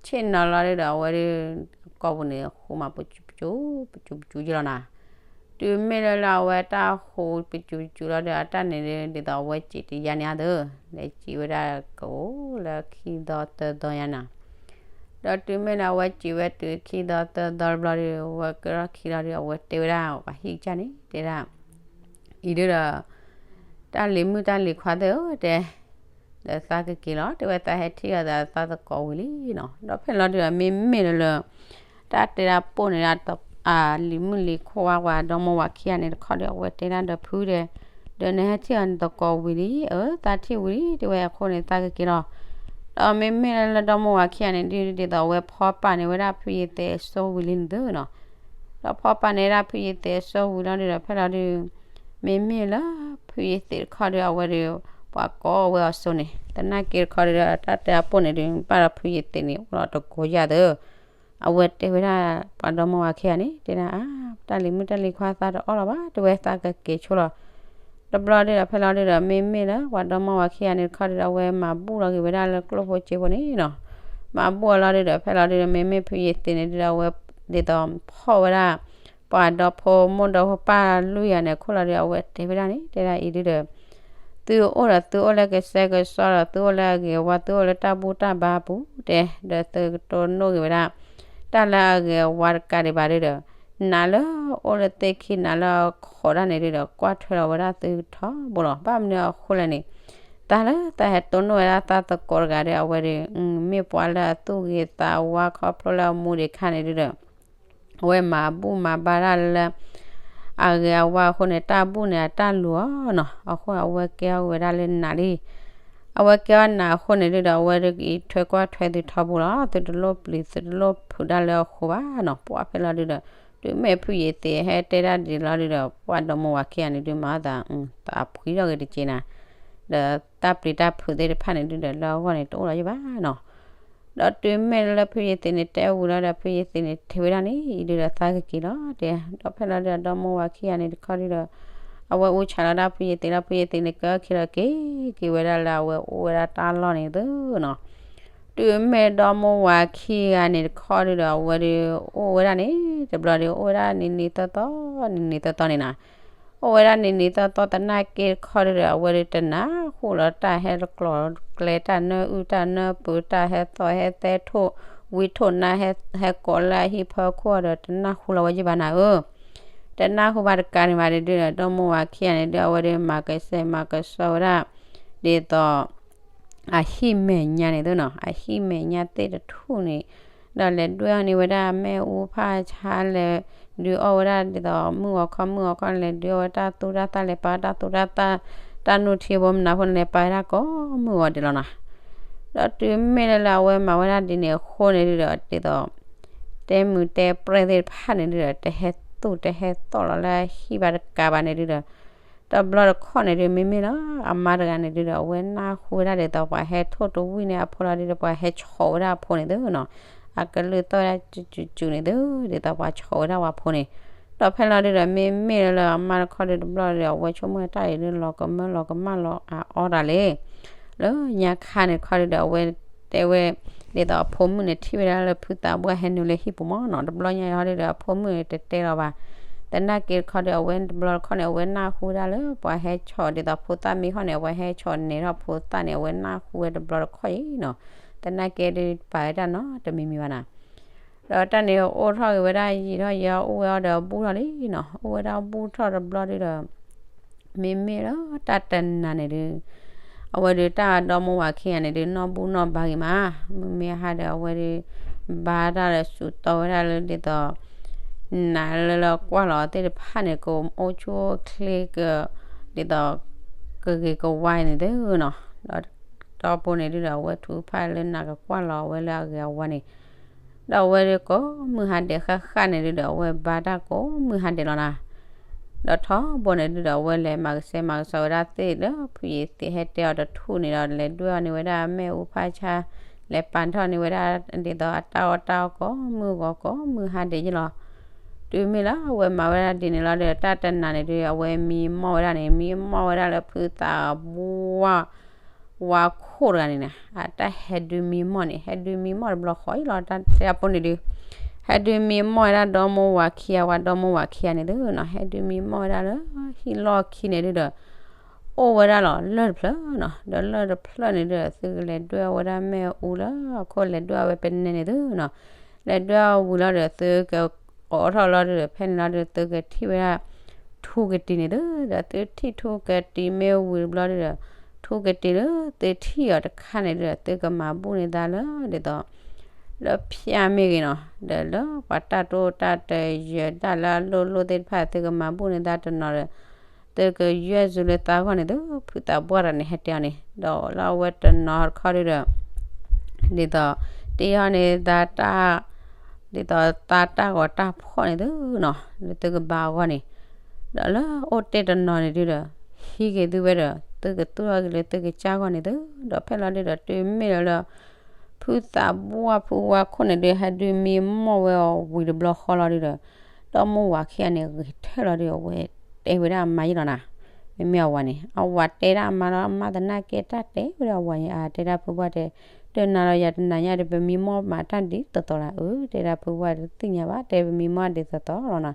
ဆ့ၣ်နီၤလီၤဒုဒီး အဝဲဒု ကိာ်ပူၤန့ၣ် ဃူမးပစူၤပစူၤ ပစူၤပစူၤက့လီၤနၤ တုၤမ့ၢ်လၢလၢအဝဲတၢ်ဃူပစူၤပစူၤလီၤဒုဒီး အတၢ်န့ၣ်ဒု ဒ်သိးအဝဲစံးတယါန့ၣ်အသိး လဲၤစံးဝဲဒၣ်ကအိၣ်လၢခံသီသၢသီညါနၤ ဒီးတုၤမ့ၢ်လၢအဝဲစံးဝဲတုၤခံသီသၢသီတဘျီဒု အဝဲကထီၣ်ခံလီၤဒု အဝဲတဲဝဲဒၣ်ပှၤဟံၣ်ကစၢ်န့ၣ် တဲဒၣ် အံၤဒုဒီး တၢ်လံၤမုၣ်တၢ်လံၤခွါသ့ၣ်ဧၢ တဲ ဒီးသးကက့ၤလီၤ တဲဝဲသးဟဲထံၣ်အီၤသးသကိးဝံၤလံနီၤ ဒီးဖဲလီၤဒုဒီး မ့မ့ၢ်လၢလၢ တၢ်တဲဒၣ်ပိာ်န့ၣ်ဒၣ် လံၤမုၣ်လံၤခွါဝဲဒီမါဝၤခံဂၤန့ၣ်တခီဒီး အဝဲတဲဒၣ်ဒီးဖုဒီး ဒီးနဟဲထံၣ်အီၤနသကိးဝံၤလံ အၢ သးထံၣ်ဝံၤလံ တဲဝဲအဃိန့ၣ် သးကက့ၤလီၤ ဒီးမ့မ့ၢ်လၢလၢဒီမါဝၤခံဂၤန့ၣ်ဒု ဒ်သိးအဝဲဖီပာ်န့ၢ်ဝဲဒၣ်ဖုယ့ၤသ့းအစိဝံၤလံန့ၣ်သုနီၤ ဒီးဖီပာ်န့ၢ်ဝဲဒၣ်ဖုယ့ၤသ့းအစိဝံၤလီၤဒုဒီး ဖဲလီၤဒု မ့မ့ၢ်လၢ ဖုယ့ၤသ့းတခီဒီး အဝဲဒီး ပှၤကိးဝဲအစိန့ၣ် သနာ်က့တခီဒီး တၢ်တဲအပိာ်န့ၣ်ဒုး ဘၣ်ဒီးဖုယ့ၤသ့းန့ၣ် အိၣ်လီၤတကိးယၤသၢ အဝဲတဲဝဲဒၣ် ပှၤဒီမါဝၤခံဂၤန့ၣ် တဲဒၣ်အါ တၢ်လံၤမုၣ်တၢ်လံၤခွါသးတအီၣ်လီၤဘၣ် တဲဝဲသးကက့ၤဆိလီၤ တဘျီဒုးဒီး ဖဲလီၤဒုးဒီး မ့မ့ၢ်လၢ ပှၤဒီမါဝၤခံဂၤန့ၣ်တခီဒီး အဝဲမၤဘူၣ်လီၤက့ၤဝဲဒၣ်လၢကျိၣ်ဖိစ့ဖိန့ၣ်နီၤ မၤဘူၣ်အလီၤဒုးဒီး ဖဲလီၤဒုးဒီး မ့မ့ၢ်ဖုယ့ၤသ့းန့ၣ်ဒုးဒီး အဝဲဒ်သိးဖီၣ်ဝဲဒၣ် ဖ ပှၤဒီဖိမိၢ်ဒီဖိပၢ်လွံၢ်ဂၤန့ၣ် အခိၣ်လီၤဒီး အဝဲတဲဝဲဒၣ်န့ၣ် တဲဒၣ်အံၤဒုဒီး သုအိၣ်ဒီးသုအိၣ်လၢကစဲကစီဒီး သုအိၣ်လၢအဂ့ၤအဝါ သုအိၣ်လၢတၢ်ဘူၣ်တၢ်ဘါပူၤတဲ ဒီးသုကတိၢ်နီၣ်ဂ့ၤဝဲဒၣ် တၢ်လၢအဂ့ၤအဝါတကးဒံးဘၣ်ဒုဒီး နးလၢအိၣ်လၢသ့ၣ်ခံ နးလၢအခိးတၢ်န့ၣ်ဒုဒီး ကွၢ်ထွဲလီၤဝဲဒၣ်သုထီဘိလီၤ. ဘၣ်မနုၤအဃိလဲၣ်န့ၣ် တၢ်လၢတၢ်ဟဲတိၢ်နီၣ်ဝဲဒၣ်သးသကိးတဂၤဒီး အဝဲဒု မ့ၢ်ပှၤလၢအသူၣ်ဂ့ၤသးဝါခီဖျိလၢအမူဒံးခါန့ၣ်ဒုဒီး အဝဲမၤဘူၣ်မၤဘါတၢ်လၢ အဂ့ၤအဝါအဃိန့ၣ် တၢ်ဘူၣ်န့ၣ် အတၢ်လူၤအီၤနီၤ. အဃိအဝဲကဲအီၣ်ဝဲဒၣ်လၢနးလံ. အဝဲကဲအီၣ်နးအဃိန့ၣ်ဒုဒီး အဝဲဒုးထွဲကွၢ်ထွဲသုထီဘိလီၤ. သုတလိၣ်ပျံၤ သုတလိၣ်ဖုးတၢ်လၢအဃိဘၣ်နီၤ. ပှၢ်ဖဲလီၤဒုဒီး တုၤမ့ၢ်ဖုယ့ၤသ့းဟဲတဲဒၣ်ဒ်လီၤဒုဒီး ပှၢ်ဒီမါဝၤခံဂၤန့ၣ်ဒုး မၤအသး သးဖှံထီၣ်ဂ့ၤတက့ၢ်နၤ, ဒီးတၢ်ပျံၤတၢ်ဖုးသ့ၣ်တဖၣ်န့ၣ်ဒုဒီး လၢအဂီၢ်န့ၣ် တအိၣ်လီၤယံၤဘၣ်နီၤ. ဒီးတုၤမ့ၢ်လၢဖုယ့ၤသ့းန့ၣ် တဲဝံၤလီၤဒီး ဖုယ့ၤသ့းန့ၣ် ထံၣ်ဝဲဒၣ်န့ၣ် အံၤဒုဒီး သးကက့ၤလီၤ တဲ. ဒီးဖဲလီၤဒုဒီး ဒီမါဝၤခံဂၤန့ၣ်တခီဒုဒီး အဝဲအူဆးလီၤဒၣ်ဖုယ့ၤသ့းလီၤ. ဖုယ့ၤသ့းန့ၣ် ကဲအီၣ်ခံဒီးက့ၤ က့ၤဝဲဒၣ်လၢအဝဲအိၣ်ဝဲဒၣ်တၢ်လီၢ်န့ၣ်သုနီၤ. တုၤမ့ၢ်ဒီမါဝၤခံဂၤန့ၣ်တခီဒုဒီး အဝဲဒုးအိၣ်ဝဲဒၣ်န့ၣ် တဘျီဒုး အိၣ်ဝဲဒၣ်နံၤနံၤသီသီ နံၤနံၤသီသီန့ၣ်နီၤ. အိၣ်ဝဲဒၣ်နံၤနံၤသီသီသနာ်က့တခီဒုဒီး အဝဲဒုးတနၢ်ဟူလီၤတၢ်ဟဲတကျိၤကျဲ တၢ်နၢအုၣ်တၢ်နၢပူၤ တၢ်ဟဲသီၣ်ဟဲသဲ ထိၣ်ဝံထိၣ်နါ ဟဲကိးလၢအဟံၣ်ဖီခိၣ်ဒီး တနၢ်ဟူလီၤဝဲယံၤဘၣ်နၤဧၢ. တနၢ်ဟူဘၣ်တကးန့ၣ်ဘၣ်ဒုဒီး ဒီမါဝၤခံဂၤန့ၣ်ဒု အဝဲဒုးမၤကစဲမၤကစီဝဲဒၣ် ဒ်သိး အဟံၣ်မဲာ်ညါန့ၣ်သုနီၤ, အဟံၣ်မဲာ်ညါသ့ၣ်တထူၣ်န့ၣ် ဒီးလဲၤဒွဲၣ်အီၣ်န့ၢ်ဝဲဒၣ်မ့ၣ်အူဖးဆါ လဲၤဒုးအီၣ်ဝဲဒၣ်ဒ်သိးမုၢ်ဂီၤခီ မုၢ်ဂီၤခီန့ၣ် လဲၤဒုးအီၣ်ဝဲတၢ်သူတၢ်သၣ် လဲၤပာ်တၢ်သူတၢ်သၣ် တၢ်နူၢ်ထံဘိမနုၤဖိန့ၣ် လဲၤပာ်ဝဲဒၣ်ကိးမုၢ်ဂီၤဒဲးလီၤနီၤ. ဒီးတုၤမ့ၢ်လၢလၢအဝဲမၤဝဲဒၣ်ဒ်န့ၣ်အဃိန့ၣ်ဒုဒီး ဒ်သိး တဲမုာ်တဲပြဲၢ်သ့ၣ်တဖၣ်န့ၣ်ဒုဒီး တဟဲသူၣ်တဟဲသီၣ်လီၤလၢအဟံၣ်ဘၣ်တကးဘၣ်န့ၣ်ဒုဒီး တဘျီတခီၣ်န့ၣ်ဒု မ့မ့ၢ်လၢအမါတဂၤန့ၣ်ဒုဒီး အဝဲနၢ်ဟူဝဲဒၣ်ဒ်သိးပှၤဟဲထိၣ်တဝံၣ်န့ၢ်အဖိလီၤဒုဒီး ပှၤဟဲဆီးဝဲဒၣ်အဖိန့ၣ်သုနီၤ, အကလုၢ်သီၣ်ဝဲဒၣ်စုစုစုန့ၣ်သု, ဒ်သိးပှၤဆီးဝဲဒၣ်ဝဲဖိန့ၣ်, ဒီးဖဲလီၤဒုဒီး မ့မ့ၢ်လၢလၢအမါတခီဒုတဘျီဒီး အဝဲဆိကမိၣ်တၢ်အံၤဒုလီၤကမၢလီၤကမၣ်လီၤအအီၣ်တၢ်လံ လၢညါခါန့ၣ်တခီဒုဒီး အဝဲတဲဝဲ ဒ်သိးအဖိမုၣ်န့ၣ်ထံၣ်ဝဲဒၣ်လၢဖုသးပှၢ်ဟဲနုာ်လၢဟံၣ်ပူၤမးနီၤ, တဘျီညါအံၤဟီဒုဒီး အဖိမုၣ်န့ၣ်တတဲလီၤဘၣ်, သနာ်က့တခီဒု အဝဲတဘျီတခီၣ်န့ၣ် အဝဲနၢ်ဟူဝဲဒၣ်လၢပှၤဟဲဆီးဒ်သိးဖိသၣ်မ့ၢ်ဟီၣ်န့ၣ် အဝဲဟဲဆီးနဲၣ်ထီၣ်ဖိသၣ်န့ၣ် အဝဲနၢ်ဟူဝဲတဘျီတခီၣ်အံၤနီၤ, သနာ်က့ဒုပာ်ဝဲဒၣ်နီတမံၤမံၤဘၣ်နၤ ဒီးတၢ်န့ၣ်အိၣ်ထီၣ်က့ၤဝဲဒၣ်ယံာ်ထီၣ်ယံာ်ထီၣ် အိၣ်ဝဲအီၤဒီးအဘူၣ်ထီၣ်လံနီၤ, အိၣ်ဝဲဒၣ်အဘူၣ်ထီၣ်တဘျီဒုဒီး မ့မ့ၢ်လၢတၢ်တနၤန့ၣ်ဒု အဝဲဒုးတၢ်ဒီမါဝၤခံဂၤန့ၣ်ဒုး နီၢ်ဘူၣ်နီၢ်ဘါဂ့ၤမး, မုၢ်မ့ၢ်ဟါဒီးအဝဲဒုး ဘါတၢ်လၢစူးတီဝဲဒၣ်လၢဒ်သိး နးလၢလၢကွၢ်လီၤသ့ၣ်တဖၣ်န့ၣ် ကအိၣ်ဆူၣ်အိၣ်ချ့က ဒ်သိး ကဂ့ၤကဝါန့ၣ်သုနီၤ, ဒီး ဒီဖိန့ၣ်ဒုဒီး အဝဲထုကဖၣ်လၢနးကကွၢ်လီၤအဝဲလၢအဂ့ၤအဝါန့ၣ်, ဒီးအဝဲဒုးကိးမုၢ်ဟါဒဲးဃၣ်ဃၣ်န့ၣ်ဒုဒီး အဝဲဘါတၢ်ကိးမုၢ်ဟါဒဲးလီၤနၤ ဒီးထီဘိန့ၣ်ဒုဒီး အဝဲလဲၤမၤကစဲမၤကစီဝဲဒၣ်သ့ၣ်လၢဖုယ့ၤသ့းဟဲတဲအီၤတထူၣ်န့ၣ်ဒီး လဲၤဒွဲၣ်အီၤန့ၢ်ဝဲဒၣ်မ့ၣ်အူဖးဆါ, လဲၤပာ်ထီၣ်န့ၢ်ဝဲဒၣ် ဒ်သိးအတၢ်အီၣ်တၢ်အီကိးမုၢ်ဂီၤကိးမုၢ်ဟါဒဲးယ့ၢ်လီၤ. တုၤမ့ၢ်လၢအဝဲမၤဝဲဒၣ်ဒ်န့ၣ်လီၤဒီး တၢ်တနၤန့ၣ်ဒု အဝဲမံမီၢ်ဝဲဒၣ်န့ၣ် မံမီၢ်ဝဲဒၣ်လၢဖုသးပှၢ် ဝါခိၣ်တဂၤန့ၣ်န့ၣ် အတၢ်ဟဲဒုးမံမီၢ်န့ၣ် ဟဲဒုးမံမီၢ်တဘျီဃီအံၤလီၤ တၢ်တဲအဖိန့ၣ်ဒု ဟဲဒုးမံမီၢ်ဝဲဒၣ်ဒီမါဝၤခံဂၤ ဝဲဒီမါဝၤခံဂၤန့ၣ်သုနီၤ ဟဲဒုးမံမီၢ်ဝဲဒၣ်လၢ ဟံၣ်လီၢ်ခံန့ၣ်ဒုဒီး အိၣ်ဝဲဒၣ်လီၤလၢၢ်တဖျၢၣ်နီၤ ဒီးလၢၢ်တဖျၢၣ်န့ၣ်ဒုဒီး သုကလဲၤဒွဲၣ်ဝဲဒၣ်မ့ၣ်အူလၢအခိၣ်လဲၤဒွဲၣ်ဝဲပနဲန့ၣ်သုနီၤ လဲၤဒွဲၣ်ဝံၤလီၤဒီး သုကအိးထီၣ်လီၤဒုဒီး ဖဲန့ၣ်လီၤဒု သုကထံၣ်ဝဲဒၣ် ထူကတံၤန့ၣ်သု ဒီးသုထံၣ်ထူကတံၤမ့ၢ်ဝံၤတဘျီဒုဒီး ထူကတံၤလၢသုထံၣ်အီၤတခါန့ၣ်ဒုဒီး သုကမၤဘူၣ်န့ၢ်သးလၢ ဒ်သိး လၢဖၠၣ်မ့ၢ်ဂ့ၤနီၤ ဒီးလၢပှၤတၢ်တိၢ်တၢ်တယၢၤတၢ်လၢအလိၣ်လိၣ်သ့ၣ်တဖၣ် သုကမၤဘူၣ်န့ၢ်သးတနီၤဒီး သုကယွဲၢ်စုလၢသးဂီၢ်န့ၣ်သု ဖုသးပှၢ်တဂၤန့ၣ် ဟဲတဲအီၤန့ၣ် ဒီးလၢအဝဲတနီၤတခီဒုဒီး ဒ်သိး တ့ဟီၣ်န့ၢ်သးတၢ် ဒ်သိးသးတၢ်ဂီၤတၢ်ဖှီၣ်န့ၣ်သုနီၤ လၢသုကဘါအဂီၢ်န့ၣ် ဒီးလၢအိၣ်တ့ၢ်တနီၤန့ၣ်ဒုဒီး ဟံးက့ၤသုဝဲဒီး သုကသူၣ်ထီၣ်က့ၤလၢသုကစၢ်ဂီၢ်န့ၣ်သု ဒီးဖဲလီၤဒုဒီး တုၤမ့ၢ်လၢလၢ ဖုသးပှၢ်ဖုဝါခိၣ်န့ၣ်ဒု ဟဲဒုးမံမီၢ်ဝဲအီၤဝံၤတဘျီဃီလီၤဒုဒီး ဒီမါဝၤခံဂၤန့ၣ် ဂဲၤထၢၣ်လီၤဒု အဝဲတဲဝဲဒၣ်အမါယ့ၢ်လီၤနၤ မ့မ့ၢ်အဝၤန့ၣ် အဝၤတဲဒၣ်အမါလီၤ အမါသနာ်က့တၢ်တဲဝဲဒၣ်အဝၤန့ၣ် အတဲဒၣ်ဖုပှၢ်တဲ တနၤလီၤယၤတနၤညါဒီး ပမံမီၢ်မးတၢ်ဒ်သိးသိးလီၤ အၢ တဲဒၣ်ဖုပှၢ်တသ့ၣ်ညါဘၣ် တဲပမံမီၢ်ဒ်သိးသိးလီၤနၤ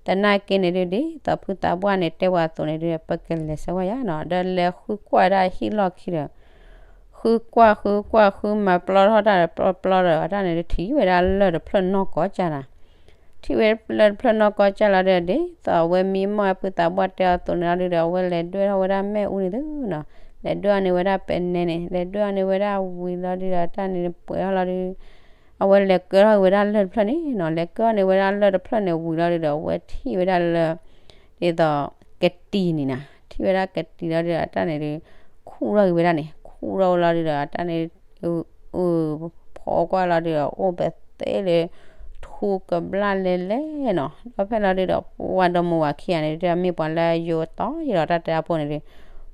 သနာ်က့န့ၣ်ဒုး ဒ်သိးဖုသးပှၢ်န့ၣ်တဲဝဲအသိးန့ၣ်ဒုး ပကလဲၤဆၢဝဲယါနီၤ, ဒီးလဲၤဃုကွၢ်ဝဲဒၣ်ဟံၣ်လီၢ်ခံဒီး ဃုကွၢ်ဃုကွၢ်ဃုမၤပျီထီၣ်တၢ်ဒီး ပျီပျီဒီး အတၢ်န့ၣ်ဒုး ထံၣ်ဝဲဒၣ်လၢၢ်တဖျၢၣ်နီၢ်ကီၢ်ကၢ်နီၤ ထံၣ်ဝဲလၢၢ်တဖျၢၣ်နီၢ်ကီၢ်ကၢ်လီၤဒီး ဒ်သိးအဝဲမံမီၢ်ဝဲဖုသးပှၢ်တဲအီၤအသိးန့ၣ်လီၤဒုးဒီး အဝဲလဲၤဒွဲၣ်ထီၣ်ဝဲဒၣ်မ့ၣ်အူန့ၣ်သုနီၤ, လဲၤဒွဲၣ်အီၤန့ၣ်ဝဲဒၣ်ပဲနဲန့ၣ် လဲၤဒွဲၣ်အီၤန့ၣ်ဝဲဒၣ်ဝံၤလီၤဒုးဒီး တၢ်န့ၣ်ပှဲၤထီၣ်လီၤဒုး အဝဲလဲၤကၢထီၣ်က့ၤဝဲဒၣ်လၢၢ်တဖျၢၣ်န့ၣ်နီၤ, လဲၤကၢထီၣ်န့ၣ်ဝဲဒၣ်လၢၢ်တဖျၢၣ်န့ၣ်ဝံၤလီၤဒုးဒီး အဝဲထံၣ်ဝဲဒၣ်လၢ ဒ်သိး ကတံၤန့ၣ်နီၤ, ထံၣ်ဝဲဒၣ်ကတံၤလီၤဒုးဒီး အတၢ်န့ၣ်ဒုး ခူၣ်ထီၣ်က့ၤဝဲဒၣ်န့ၣ် ခူၣ်ထီၣ်ဝဲလီၤဒုးဒီး အတၢ်န့ၣ် အဖီကွၢ်လီၤဒုးဒီး အိၣ်ပသ့လၢ ထူကဘျၣ်လဲၤလဲၤနီၤ, ဒီးဖဲလီၤဒုးဒီး ပှၤဒီမါဝၤခံဂၤန့ၣ်ဒုး မ့ၢ်ပှၤလၢယိၤတီယံၤလီၤတၢ်တဲအဖိန့ၣ်ဒုး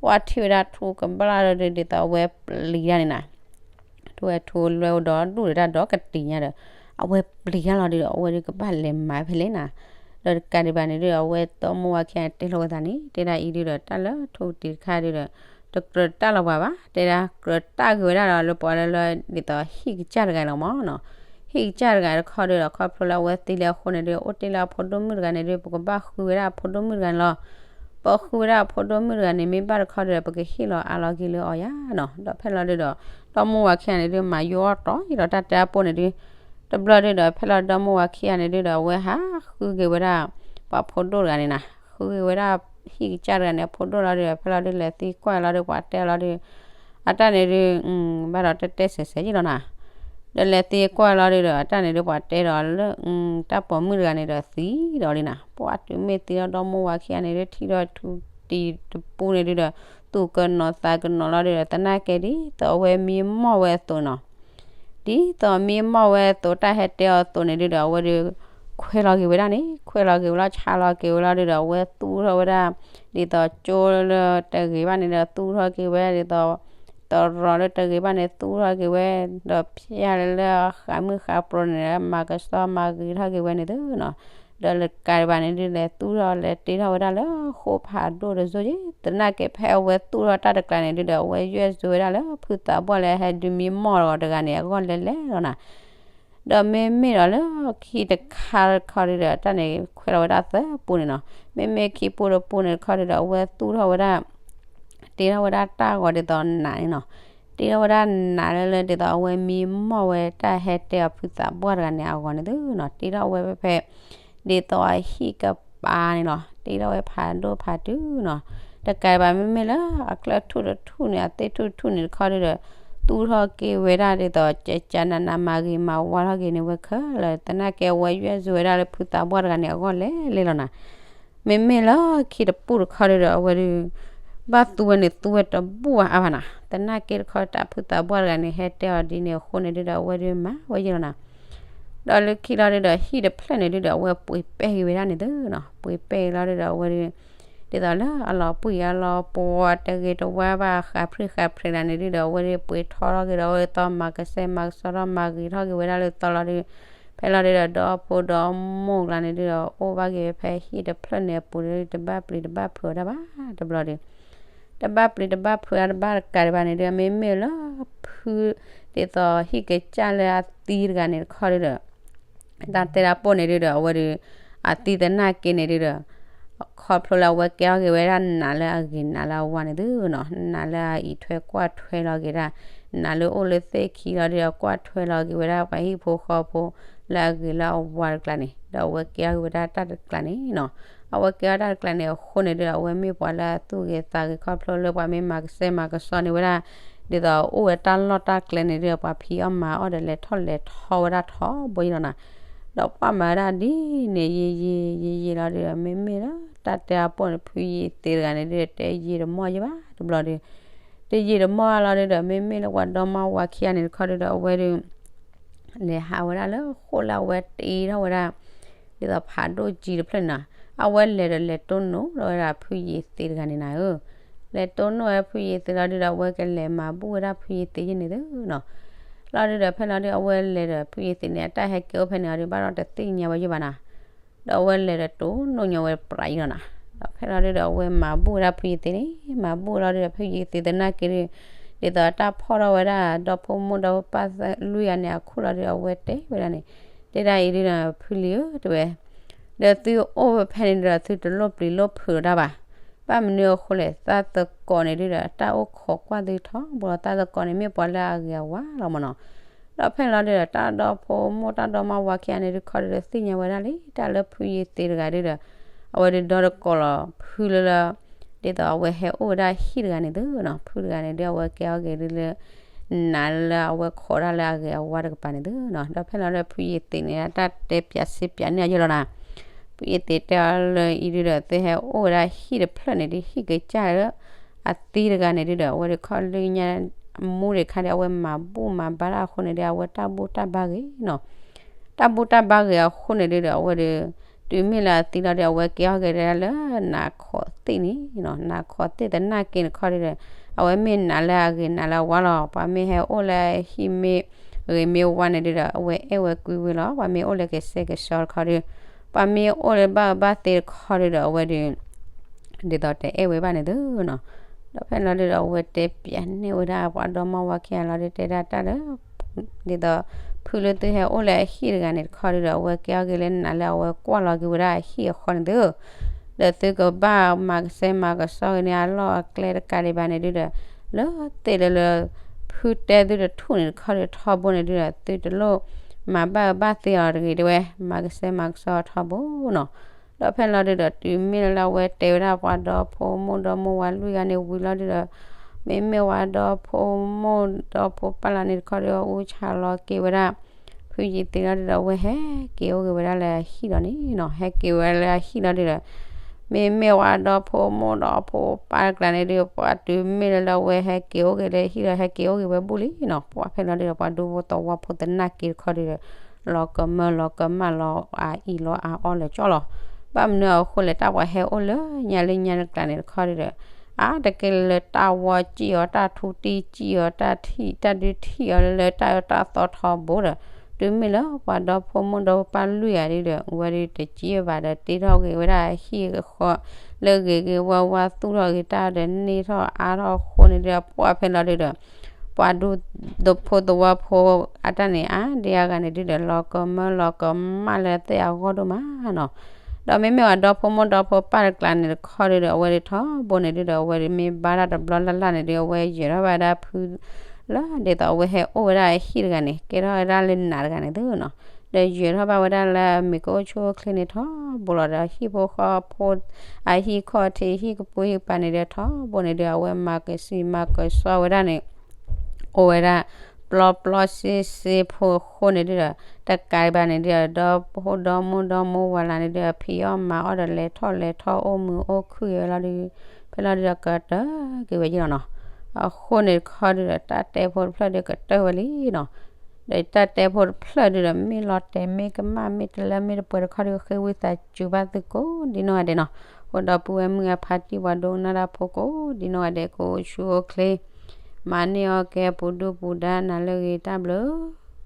ပှၤထံၣ်ဝဲဒၣ်ထူကဘျၣ်လီၤဒုး ဒ်သိးအဝဲပျံၤတၢ်န့ၣ်နီၤ ထူဝဲထူလွဲၢ်အိၣ်ဒီးဒူၣ်ဒီးတၢ်ဒီးကတံၤညါဒီး အဝဲပျံၤတၢ်လီၤဒုးဒီး အဝဲဒုးကဘၣ်လဲၤမၤဖဲလဲၣ်နီၤ, ဒီးတကးဒံးဘၣ်န့ၣ်ဒုးဒီး အဝဲဒီမါဝၤခံဂၤန့ၣ် တဲလိာ်ဝဲသးန့ၣ် တဲဒၣ်အံၤဒုးဒီး တၢ်လၢထူကတံၤတခါဒုးဒီး တကြၢးတၢ်လီၤပှၤဘၣ်, တဲဒၣ်ကြၢးတၢ်က့ၤဝဲဒၣ်ဒီး လၢပှၤလၢလၢ ဒ်သိးဟံၣ်ကစၢ်တဂၤလီၤမၢ်နီၤ, ဟံၣ်ကစၢ်တဂၤတခီဒုးဒီး ခီဖျိလၢအဝဲသံလၢအဃိန့ၣ်ဒုး အိၣ်တ့ၢ်လၢအဖိဒိၣ်မုၣ်တဂၤန့ၣ်ဒုး ပကဘၣ်ဃုဝဲဒၣ်အဖိဒိၣ်မုၣ်တဂၤန့ၣ်လီၤ, ပဃုဝဲဒၣ်အဖိဒိၣ်မုၣ်တဂၤန့ၣ် မ့ၢ်ဘၣ်တခီဒုးဒီး ပကဟ့ၣ်လီၤအါလီၤက့ၤလၢအီၤယါနီၤ, ဒီးဖဲလီၤဒုးဒီး ဒီမါဝၤခံဂၤန့ၣ်ဒုး မၤယိအီၣ်တီယံၤဒီးတၢ်တဲအဖိန့ၣ်ဒုး တဘျီဒုးဒီး ဖဲလီၤဒီမါဝၤခံဂၤန့ၣ်ဒုးဒီး အဝဲဟးဃုက့ၤဝဲဒၣ် ပှၤဖိဒိၣ်တဂၤန့ၣ်နီၤ, ဃုက့ၤဝဲဒၣ်ဟံၣ်ကစၢ်တဂၤန့ၣ် အဖိဒိၣ်လီၤဒုးဒီး ဖဲလီၤဒုးလဲၤသံကွၢ်လီၤဒုး ပှၤတဲလီၤဒုး အတၢ်န့ၣ်ဒုး ဘၣ်ဒီးတတဲစဲးစဲးယံၤလီၤနီၤ, ဒီးလဲၤသံကွၢ်လီၤဒုးဒီး အတၢ်န့ၣ်ဒုး ပှၤတဲဒီးလၢ တၢ်ပိာ်မုၣ်တဂၤန့ၣ်ဒီးသံဒီးလံနီၤ, ပှၤတုၤမ့ၢ်သံဒီး ဒီမါဝၤခံဂၤန့ၣ်ဒုး ထံၣ်ဒီးထူကတံၤတပူန့ၣ်ဒုးဒီး သူၣ်ကနီၤသးကနီၤလီၤဒုးဒီး သနာ်က့ဒ်သိးအဝဲမံမီၢ်ဝဲအသိးနီၤ ဒ်သိးမံမီၢ်ဝဲအသိး တၢ်ဟဲတဲအီၤအသိးန့ၣ်ဒုးဒီး အဝဲဒုး ခွဲးလီၤက့ၤဝဲဒၣ်န့ၣ် ခွဲးလီၤက့ၤဝဲလီၤ ဆါလီၤက့ၤဝဲလီၤဒုးဒီး အဝဲသူၣ်ထီၣ်ဝဲဒၣ် ဒ်သိးကၠိလၢတဂ့ၤဘၣ်န့ၣ်ဒီး သူၣ်ထီၣ်က့ၤဝဲ ဒ်သိး တရီၤလၢတဂ့ၤဘၣ်န့ၣ် သူၣ်ထီၣ်က့ၤဝဲ ဒီးဖျါလၢလၢအဃးမုၢ်ဃးပြိၤန့ၣ် မၤကစီမၤဂ့ၤထီၣ်က့ၤဝဲန့ၣ်သုနီၤ, ဒီးလၢကးဒံးဘၣ်န့ၣ်ဒုး လဲၤသူၣ်ထီၣ်လဲၤတ့ထီၣ်ဝဲဒၣ်လၢဃိဖးဒိၣ်တစိၤယဲၢ် သနာ်က့ဖဲအဝဲသူၣ်ထီၣ်တၢ်တကျါန့ၣ်ဒုးဒီး အဝဲယွဲၢ်စိဝဲဒၣ်လၢဖုသးပှၢ်လၢဟဲဒုးမံမီၢ်တဂၤန့ၣ် အဂီၢ်လဲၤလဲၤလီၤနီၤ ဒီးမ့မ့ၢ်ဒီးလၢခံတခါတခီဒုးဒီး တၢ်န့ၣ် ခွဲးလီၤဝဲဒၣ်သၢပူန့ၣ်နီၤ, မ့မ့ၢ်ခံပူတပူန့ၣ်တခီဒုးဒီး အဝဲသူၣ်ထီၣ်ဝဲဒၣ် တ့ထီၣ်ဝဲဒၣ်တၢ်ဂီၤဒ်သိးနးန့ၣ်နီၤ, တ့ထီၣ်ဝဲဒၣ်နးလၢလၢဒ်သိးအဝဲမံမီၢ်ဝဲ တၢ်ဟဲတဲအီၤဖုသးပှၢ်တဂၤန့ၣ်အဂီၤန့ၣ်သုနီၤ, တ့ထီၣ်ဝဲဖဲဖဲ ဒ်သိးအဟံၣ်ကပၤန့ၣ်လီၤ, တ့ထီၣ်ဝဲဖးဒိၣ်ဖးတုၤနီၤ, တကးဒံးဘၣ်မ့မ့ၢ်လၢအကျၢၢ်ထူၣ်တထူၣ်န့ၣ် အသ့ၣ်ထူၣ်တထူၣ်န့ၣ်တခီဒုးဒီး သူၣ်ထီၣ်က့ၤဝဲဒၣ်ဒ်သိး ကကနးနးမၤဂ့ၤမၤဝါထီၣ်က့ၤန့ၣ်ဝဲခဲလၢာ် သနာ်က့အဝဲယွဲၢ်စိဝဲဒၣ်လၢဖုသးပှၢ်တဂၤန့ၣ်အဂီၢ်လဲၤလဲၤလီၤနီၤ မ့မ့ၢ်လၢခံတပူတခီဒုးဒီး အဝဲဒုး ဘၣ်သူဝဲန့ၣ်သူဝဲတဘူၣ်အါဘၣ်နီၤ, သနာ်က့တခီတၢ်ဖုသးပှၢ်တဂၤန့ၣ် ဟဲတဲအီၤဒ်န့ၣ်အဃိန့ၣ်ဒုးဒီး အဝဲဒုးမၤဝဲယဲၢ်လီၤနီၤ, ဒီးလၢခံလီၤဒုးဒီး ဟံၣ်တဖျၢၣ်န့ၣ်ဒုးဒီး အဝဲပှ့ၤပဲၢ်က့ၤဝဲဒၣ်န့ၣ်သုနီၤ, ပှ့ၤပဲၢ်က့ၤလီၤဒုးဒီး အဝဲဒုး ဒ်သိးလၢအလီၤပှံၢ်အလီၤပှီၤတဂ့ၤတဝါဘၣ် ဃးဖြံၣ်ဃးဖြံးလၢန့ၣ်ဒုးဒီး အဝဲဒုးပှ့ၤထီထီၣ်က့ၤဒီး အဝဲသီမၤကစဲမၤကစီထီၣ်မၤဂ့ၤထီၣ်က့ၤဝဲဒၣ်လၢသီလီၤဒုး ဖဲလီၤဒုးဒီး ဒီဖိဒီမိၢ်ကျါန့ၣ်ဒုးဒီး အိၣ်ဘၣ်က့ၤဝဲဖဲဟံၣ်တဖျၢၣ်န့ၣ်အပူၤဒုး တဘၣ်ပျံၤတဘၣ်ဖုးအီၤတၢ်ဘၣ်တဘျီဒုး တဘၣ်ပျံၤတဘၣ်ဖုးအီၤတဘၣ်တကးဒံးဘၣ်န့ၣ်ဒုး မ့မ့ၢ်လၢဖု ဒ်သိးဟံၣ်ကစၢ်လၢအသံတဂၤန့ၣ်တခီဒုးဒီး တၢ်တဲတၢ်ပိၢ်န့ၣ်ဒုးဒီး အဝဲဒုး အသံသနာ်က့န့ၣ်ဒုးဒီး ခီဖျိလၢအဝဲကဲထီၣ်က့ၤဝဲဒၣ်နးလၢအဂ့ၤ နးလၢအဝါန့ၣ်သုနီၤ, နးလၢအအံးထွဲကွၢ်ထွဲလီၤက့ၤဒၣ် နးလၢအိၣ်လၢသ့ၣ်ခံလီၤဒုးဒီး ကွၢ်ထွဲလီၤက့ၤဝဲဒၣ်ပှၤဟံၣ်ဖိဃီဖိ လၢအဂ့ၤလၢအဝါတကျါန့ၣ် ဒီးအဝဲကဲထီၣ်က့ၤဝဲဒၣ်တၢ်တကျါန့ၣ်နီၤ, အဝဲကဲထီၣ်တၢ်တကျါန့ၣ်အဃိန့ၣ်ဒုးဒီး အဝဲမ့ၢ်ပှၤလၢအသူၣ်ဂ့ၤသးဂ့ၤခီဖျိလၢပှၤမ့ၢ်မၤကစဲမၤကစီန့ၢ်ဝဲဒၣ် ဒ်သိးအိၣ်ဝဲတၢ်လီၢ်တၢ်ကျဲန့ၣ်ဒုးဒီး ပှၤဖံးအီၣ်မၤအီၣ်ဒီးလဲၤထီၣ်လဲၤထီဝဲဒၣ်ထီဘိယံၤလီၤနီၤ, ဒီးပှၤမၤဝဲဒၣ်ဒ်န့ၣ်ယံာ်ယံာ်ယံာ်ယံာ်လီၤဒုးဒီး မ့မ့ၢ်လၢတၢ်တဲအပိၢ်န့ၣ် ဖုယံာ်သ့တဂၤန့ၣ်ဒုးဒီး တဲယံာ်တမီၢ်ယံၤဘၣ်တဘျီဒုး တယံာ်တမီၢ်လီၤဒုးဒီး မ့မ့ၢ်လၢပှၤဒီမါဝၤခံဂၤန့ၣ်တခီဒုးဒီး အဝဲဒုး လဲၤဟးဝဲဒၣ်လၢဃိၣ်လၢအဝဲတ့ထီၣ်ဝဲဒၣ် ဒ်သိးဖးဒိၣ်ကၠံတဖျၢၣ်န့ၣ်နီၤ, အဝဲလဲၤဒီးလဲၤတိၢ်နီၣ်ထီၣ်ဝဲဒၣ်ဖုယံာ်သ့တဂၤန့ၣ်နၤဧၢ, လဲၤတိၢ်နီၣ်ဝဲဖုယံာ်သ့လီၤဒုးဒီး အဝဲကလဲၤမၤဘူၣ်ဝဲဒၣ်ဖုယံာ်သ့ယဲၢ်န့ၣ်သုနီၤ, လီၤဒုးဒီးဖဲလီၤဒုး အဝဲလဲၤဒီးဖုယံာ်သ့န့ၣ် အတၢ်ဟဲက့ၤအိၣ်ဖဲန့ၣ်အီၤဒုး ဘၣ်ဒီးတသ့ၣ်ညါဝဲယဲၢ်ဘၣ်နီၤ ဒီးအဝဲလဲၤဒီးတိၢ်နီၣ်ညီဝဲပြးယံၤလီၤနီၤ, ဒီးဖဲလီၤဒုးဒီး အဝဲမၤဘူၣ်ဝဲဒၣ်ဖုယံာ်သ့န့ၣ် မၤဘူၣ်လီၤဒုးဒီး ဖုယံာ်သ့သနာ်က့ဒုး ဒ်သိးတၢ်ဖီၣ်ထီၣ်ဝဲဒၣ် ဒီဖိမိၢ်ဒီဖိပၢ်လွံၢ်ဂၤန့ၣ် အခိၣ်လီၤဒုးဒီး အဝဲတဲဝဲဒၣ်န့ၣ်, တဲဒၣ်အံၤဒုးဒီး ဖုလံၤဧၢ တဲဝဲ, ဒီးသုအိၣ်ဖဲန့ၣ်ဒီး သုတလိၣ်ပျံၤလိၣ်ဖုးတၢ်ဘၣ်. ဘၣ်မနုၤအဃိလဲၣ်, သးသကိးန့ၣ်ဒုဒီး တၢ်အိၣ်ခိးကွၢ်သုထီဘိလီၤ. သးသကိးန့ၣ်မ့ၢ်ပှၤလၢအဂ့ၤအဝါလီၤမ့ၢ်နီၤ. ဒီးဖဲန့ၣ်လီၤဒုဒီး တၢ်ဒီဖိမိၢ်တၢ်ဒီမါဝၤခံဂၤန့ၣ်ဒုခီဒုဒီး သ့ၣ်ညါဝဲဒၣ်လံ တၢ်လၢဖုယ့ၤသ့းတဂၤဒုဒီး အဝဲဒုဒီတကိးလီၤဖုလၢလၢ ဒ်သိးအဝဲဟဲအိၣ်ဝဲဒၣ်ဟံၣ်တဂၤန့ၣ်သုနီၤ. ဖုတဂၤန့ၣ်ဒု အဝဲကဲအီၤဂ့ၤဒုလၢ နးလၢအဝဲခိးတၢ်လၢအဂ့ၤအဝါတကပၤန့ၣ်သုနီၤ. ဒီးဖဲန့ၣ်လီၤဒီး ဖုယ့ၤသ့းန့ၣ် တၢ်တဲပၠးစ့ပၠးန့ၢ်အယိလီၤနၤ. ဖုယ့ၤသ့းတဲအီၤလၢအံၤဒုဒီး သုဟဲအိၣ်ဝဲဒၣ်ဟံၣ်တဖျၢၣ်န့ၣ်ဒု ဟံၣ်ကစၢ်လၢ အသံတဂၤန့ၣ်ဒုဒီး အဝဲဒုခီလၢညါ အမူတခါဒီး အဝဲမၤဘူၣ်မၤဘါတၢ်အဃိန့ၣ်ဒု အဝဲတၢ်ဘူၣ်တၢ်ဘါဂ့ၤနီၤ. တၢ်ဘူၣ်တၢ်ဘါဂ့ၤအဃိန့ၣ်ဒုဒီး အဝဲဒု တုၤမ့ၢ်လၢအသံလီၤဒီး အဝဲကဲအီၤဂ့ၤဒၣ်လၢနးခိးသ့ၣ်န့ၣ်နီၤ. နးခိးသ့ၣ်သနာ်က့န့ၣ်ခီဒုဒီး အဝဲမ့ၢ်နးလၢအဂ့ၤနးလၢအဝါလီၤ. ပှၤမ့ၢ်ဟဲအိၣ်လၢဟံၣ်မ့ၢ်ဂ့ၤမ့ၢ်ဝါန့ၣ်ဒုဒီး အဝဲအဲၣ်ဝဲကွံဝဲလီၤ. ပှၤမ့ၢ်အိၣ်လၢကစဲကစီတခီဒု ပှၤမ့ၢ်အိၣ်လၢဘၣ်အၢဘၣ်သီတခီဒုဒီး အဝဲဒု ဒ်သိးတအဲၣ်ဝဲဘၣ်န့ၣ်သုနီၤ. ဒီးဖဲန့ၣ်လီၤဒုဒီး အဝဲတဲပၠးန့ၢ်ဝဲဒၣ်ပှၤဒီမါဝၤခံဂၤလီၤဒု တဲဒၣ်တၢ်လၢ ဒ်သိး ဖုလၢသုဟဲအိၣ်လၢအဟံၣ်တဂၤန့ၣ်တခီဒုဒီး အဝဲကဲအီၤဂ့ၤလၢနးလၢအဝဲကွၢ်လီၤက့ၤဝဲဒၣ်အဟံၣ်အဃီန့ၣ်သု ဒီးသုကဘၣ်မၤကစဲမၤကစီဂ့ၤန့ၢ်အလီၢ်အကျဲတကးဒံးဘၣ်န့ၣ်ဒုဒီး လၢသ့ၣ်လၢလၢ ဖုတဲသုတထူၣ်န့ၣ်တခီဒုထီဘိန့ၣ်ဒုဒီး သုတလိၣ်မၤဘၣ်အၢဘၣ်သီအီၤတဂ့ၤတဲဝဲ မၤကစဲမၤကစီထီဘိနီၤ. ဒီးဖဲန့ၣ်လီၤဒုဒီး တုၤမ့ၢ်လၢအဝဲတဲဝဲဒၣ်ပှၤဒီဖိမိၢ်ဒီမိၢ်ဝၤလွံၢ်ဂၤန့ၣ်ဝံၤလီၤဒုဒီး မ့မ့ၢ်ဝဲဒီဖိမိၢ်ဒီဖိပၢ်လၢန့ၣ်တခီဒု အူဆါလီၤက့ၤဝဲဒၣ် ဖုယ့ၤသ့းလီၤဒုဒီး အဝဲဟဲက့ၤအိၣ်က့ၤဝဲဒၣ်လၢအဟံၣ်လီၤန့ၣ်နီၤ. ဟဲက့ၤဝဲလၢအဟံၣ်လီၤဒုဒီး မ့မ့ၢ်ဝဲဒီဖိမိၢ်ဒီဖိပၢ်တကျါန့ၣ်ဒု ပှၤတုၤမ့ၢ်လၢလၢအဝဲဟဲက့ၤအိၣ်က့ၤလၢဟံၣ်လီၤ ဟဲက့ၤအိၣ်က့ၤဝဲဘူၣ်လံနီၤ. ပှၤဖဲန့ၣ်လီၤဒုဒီး ပှၤဒူဖိသဝီဖိသနာ်က့တခီဒုဒီး လီၤကမၢလီၤကမၣ်လီၤအအံၤလီၤအအီလၢာ်ကၠီလီၤ. ဘၣ်မနုၤအဃိလဲၣ် တၢ်ပှၤဟဲအိၣ်လၢညါလၢညါတကျါန့ၣ်တခီဒုဒီး အါတက့ၢ်လၢတၢ်ဝီစံၣ်အီၤ တၢ်ထူတံၢ်စံၣ်အီၤ တၢ်ထံၣ် တၢ်ဒုးထံၣ်အီၤလၢတၢ်အၢတၢ်သီထီဘိဒီး တုၤမ့ၢ်လၢပှၤဒီဖိမိၢ်ဒီဖိပၢ်လွံၢ်ဂၤဒုဒီး ဝဲဒုတစံၣ်ဘၣ်ဒီး တ့ထီၣ်က့ၤဝဲဒၣ်အဟံၣ်အဃီ လၢဂ့ၤဂ့ၤဝါဝါ သူၣ်ထီၣ်ဂ့ၤတၢ်ဒီးန့ၢ်ထီၣ်အါထီၣ်အဃိန့ၣ်ဒုဒီး ပှၤဖဲန့ၣ်လီၤဒုဒီး ပှၤဒူဖိသဝီဖိအတၢ်န့ၣ် အါဒံအါဂၤန့ၣ်ဒုဒီး လီၤကမၢလီၤကမၣ်လၢသ့ၣ်အဂီၢ်ဒိၣ်မးနီၤ. ဒီးမ့မ့ၢ်ပှၤဒီဖိမိၢ်ဒီဖိပၢ်တကျါန့ၣ်တခီဒုဒီး အဝဲဒုထီဘိန့ၣ်ဒုဒီး အဝဲဒုမ့ၢ်ဘါတၢ်တဘျီလၢ်လၢ်န့ၣ်ဒု အဝဲယဲၤထီၣ်ဘၣ်ဒၣ်ဖု လၢဒ်သိးအဝဲဟဲအိၣ်ဝဲဒၣ်အဟံၣ်တဂၤန့ၣ် ကဲထီၣ်ဝဲဒၣ်လၢနးတဂၤန့ၣ်သုနီၤ. ဒီးယဲၤထီၣ်ဘၣ်ဝဲဒၣ်လၢအမ့ၢ်ကအိၣ်ဆူၣ်အိၣ်ချ့န့ၣ်ထီဘိလီၤဒီး ဟံၣ်ဖိဃီဖိ အဟံၣ်ခီၣ်ထံးဟံၣ်ကပူၤဟံၣ်ကပၤန့ၣ်ဒီး ထီဘိန့ၣ်ဒီး အဝဲမၤကစံၣ်မၤကစီဝဲဒၣ်န့ၣ် အိၣ်ဝဲဒၣ် ပျီပျီစ့စ့ဖိအဃိန့ၣ်ဒုဒီး တကးဘၣ်န့ၣ်ဒုဒီး ဒီဖိဒီမိၢ်ဒီမိၢ်ဝၤလၢန့ၣ်ဒုဒီး ဖံးအီၣ်မၤအီၣ်ဒီးလဲၤထီၣ်လဲၤထီၣ်အိၣ်မုာ်အိၣ်ခုၣ်ဝဲလီၤဒု ဖဲလီၤဒုဒီးကတၢၢ်က့ၤဝဲယ့ၢ်လီၤနီၤ. အဃိန့ၣ်တခီဒုဒီး တၢ်တဲဖိတဖျၢၣ်ဒုကတၢၢ်ဝဲလံနီၤ. ဒီးတၢ်တဲဖိတဖျၢၣ်ဒုဒီး မ့ၢ်လီၤတဲာ်မ့ၢ်ကမၣ်မ့ၢ်တလၢမ့ၢ်တပှဲၤတခီဒု ဃ့ဝံသးစူၤဘၣ်သုကိးဒ်နီၢ်ဂၤဒဲးနီၤ. ဃိဒီပုၢ်ဝဲၢ်မုၢ်အဖါတံၢ်ပှၤဒိကနၣ်တၢ်ဖိကိးဒ်နီၢ်ဂၤဒဲး ကအိၣ်ဆူၣ်အိၣ်ချ့ မၤန့ၢ်အီၣ်ကဲပူၤဒုၣ်ပူၤဒါနၤလၢအဂ့ၤတၢ်ဘျုး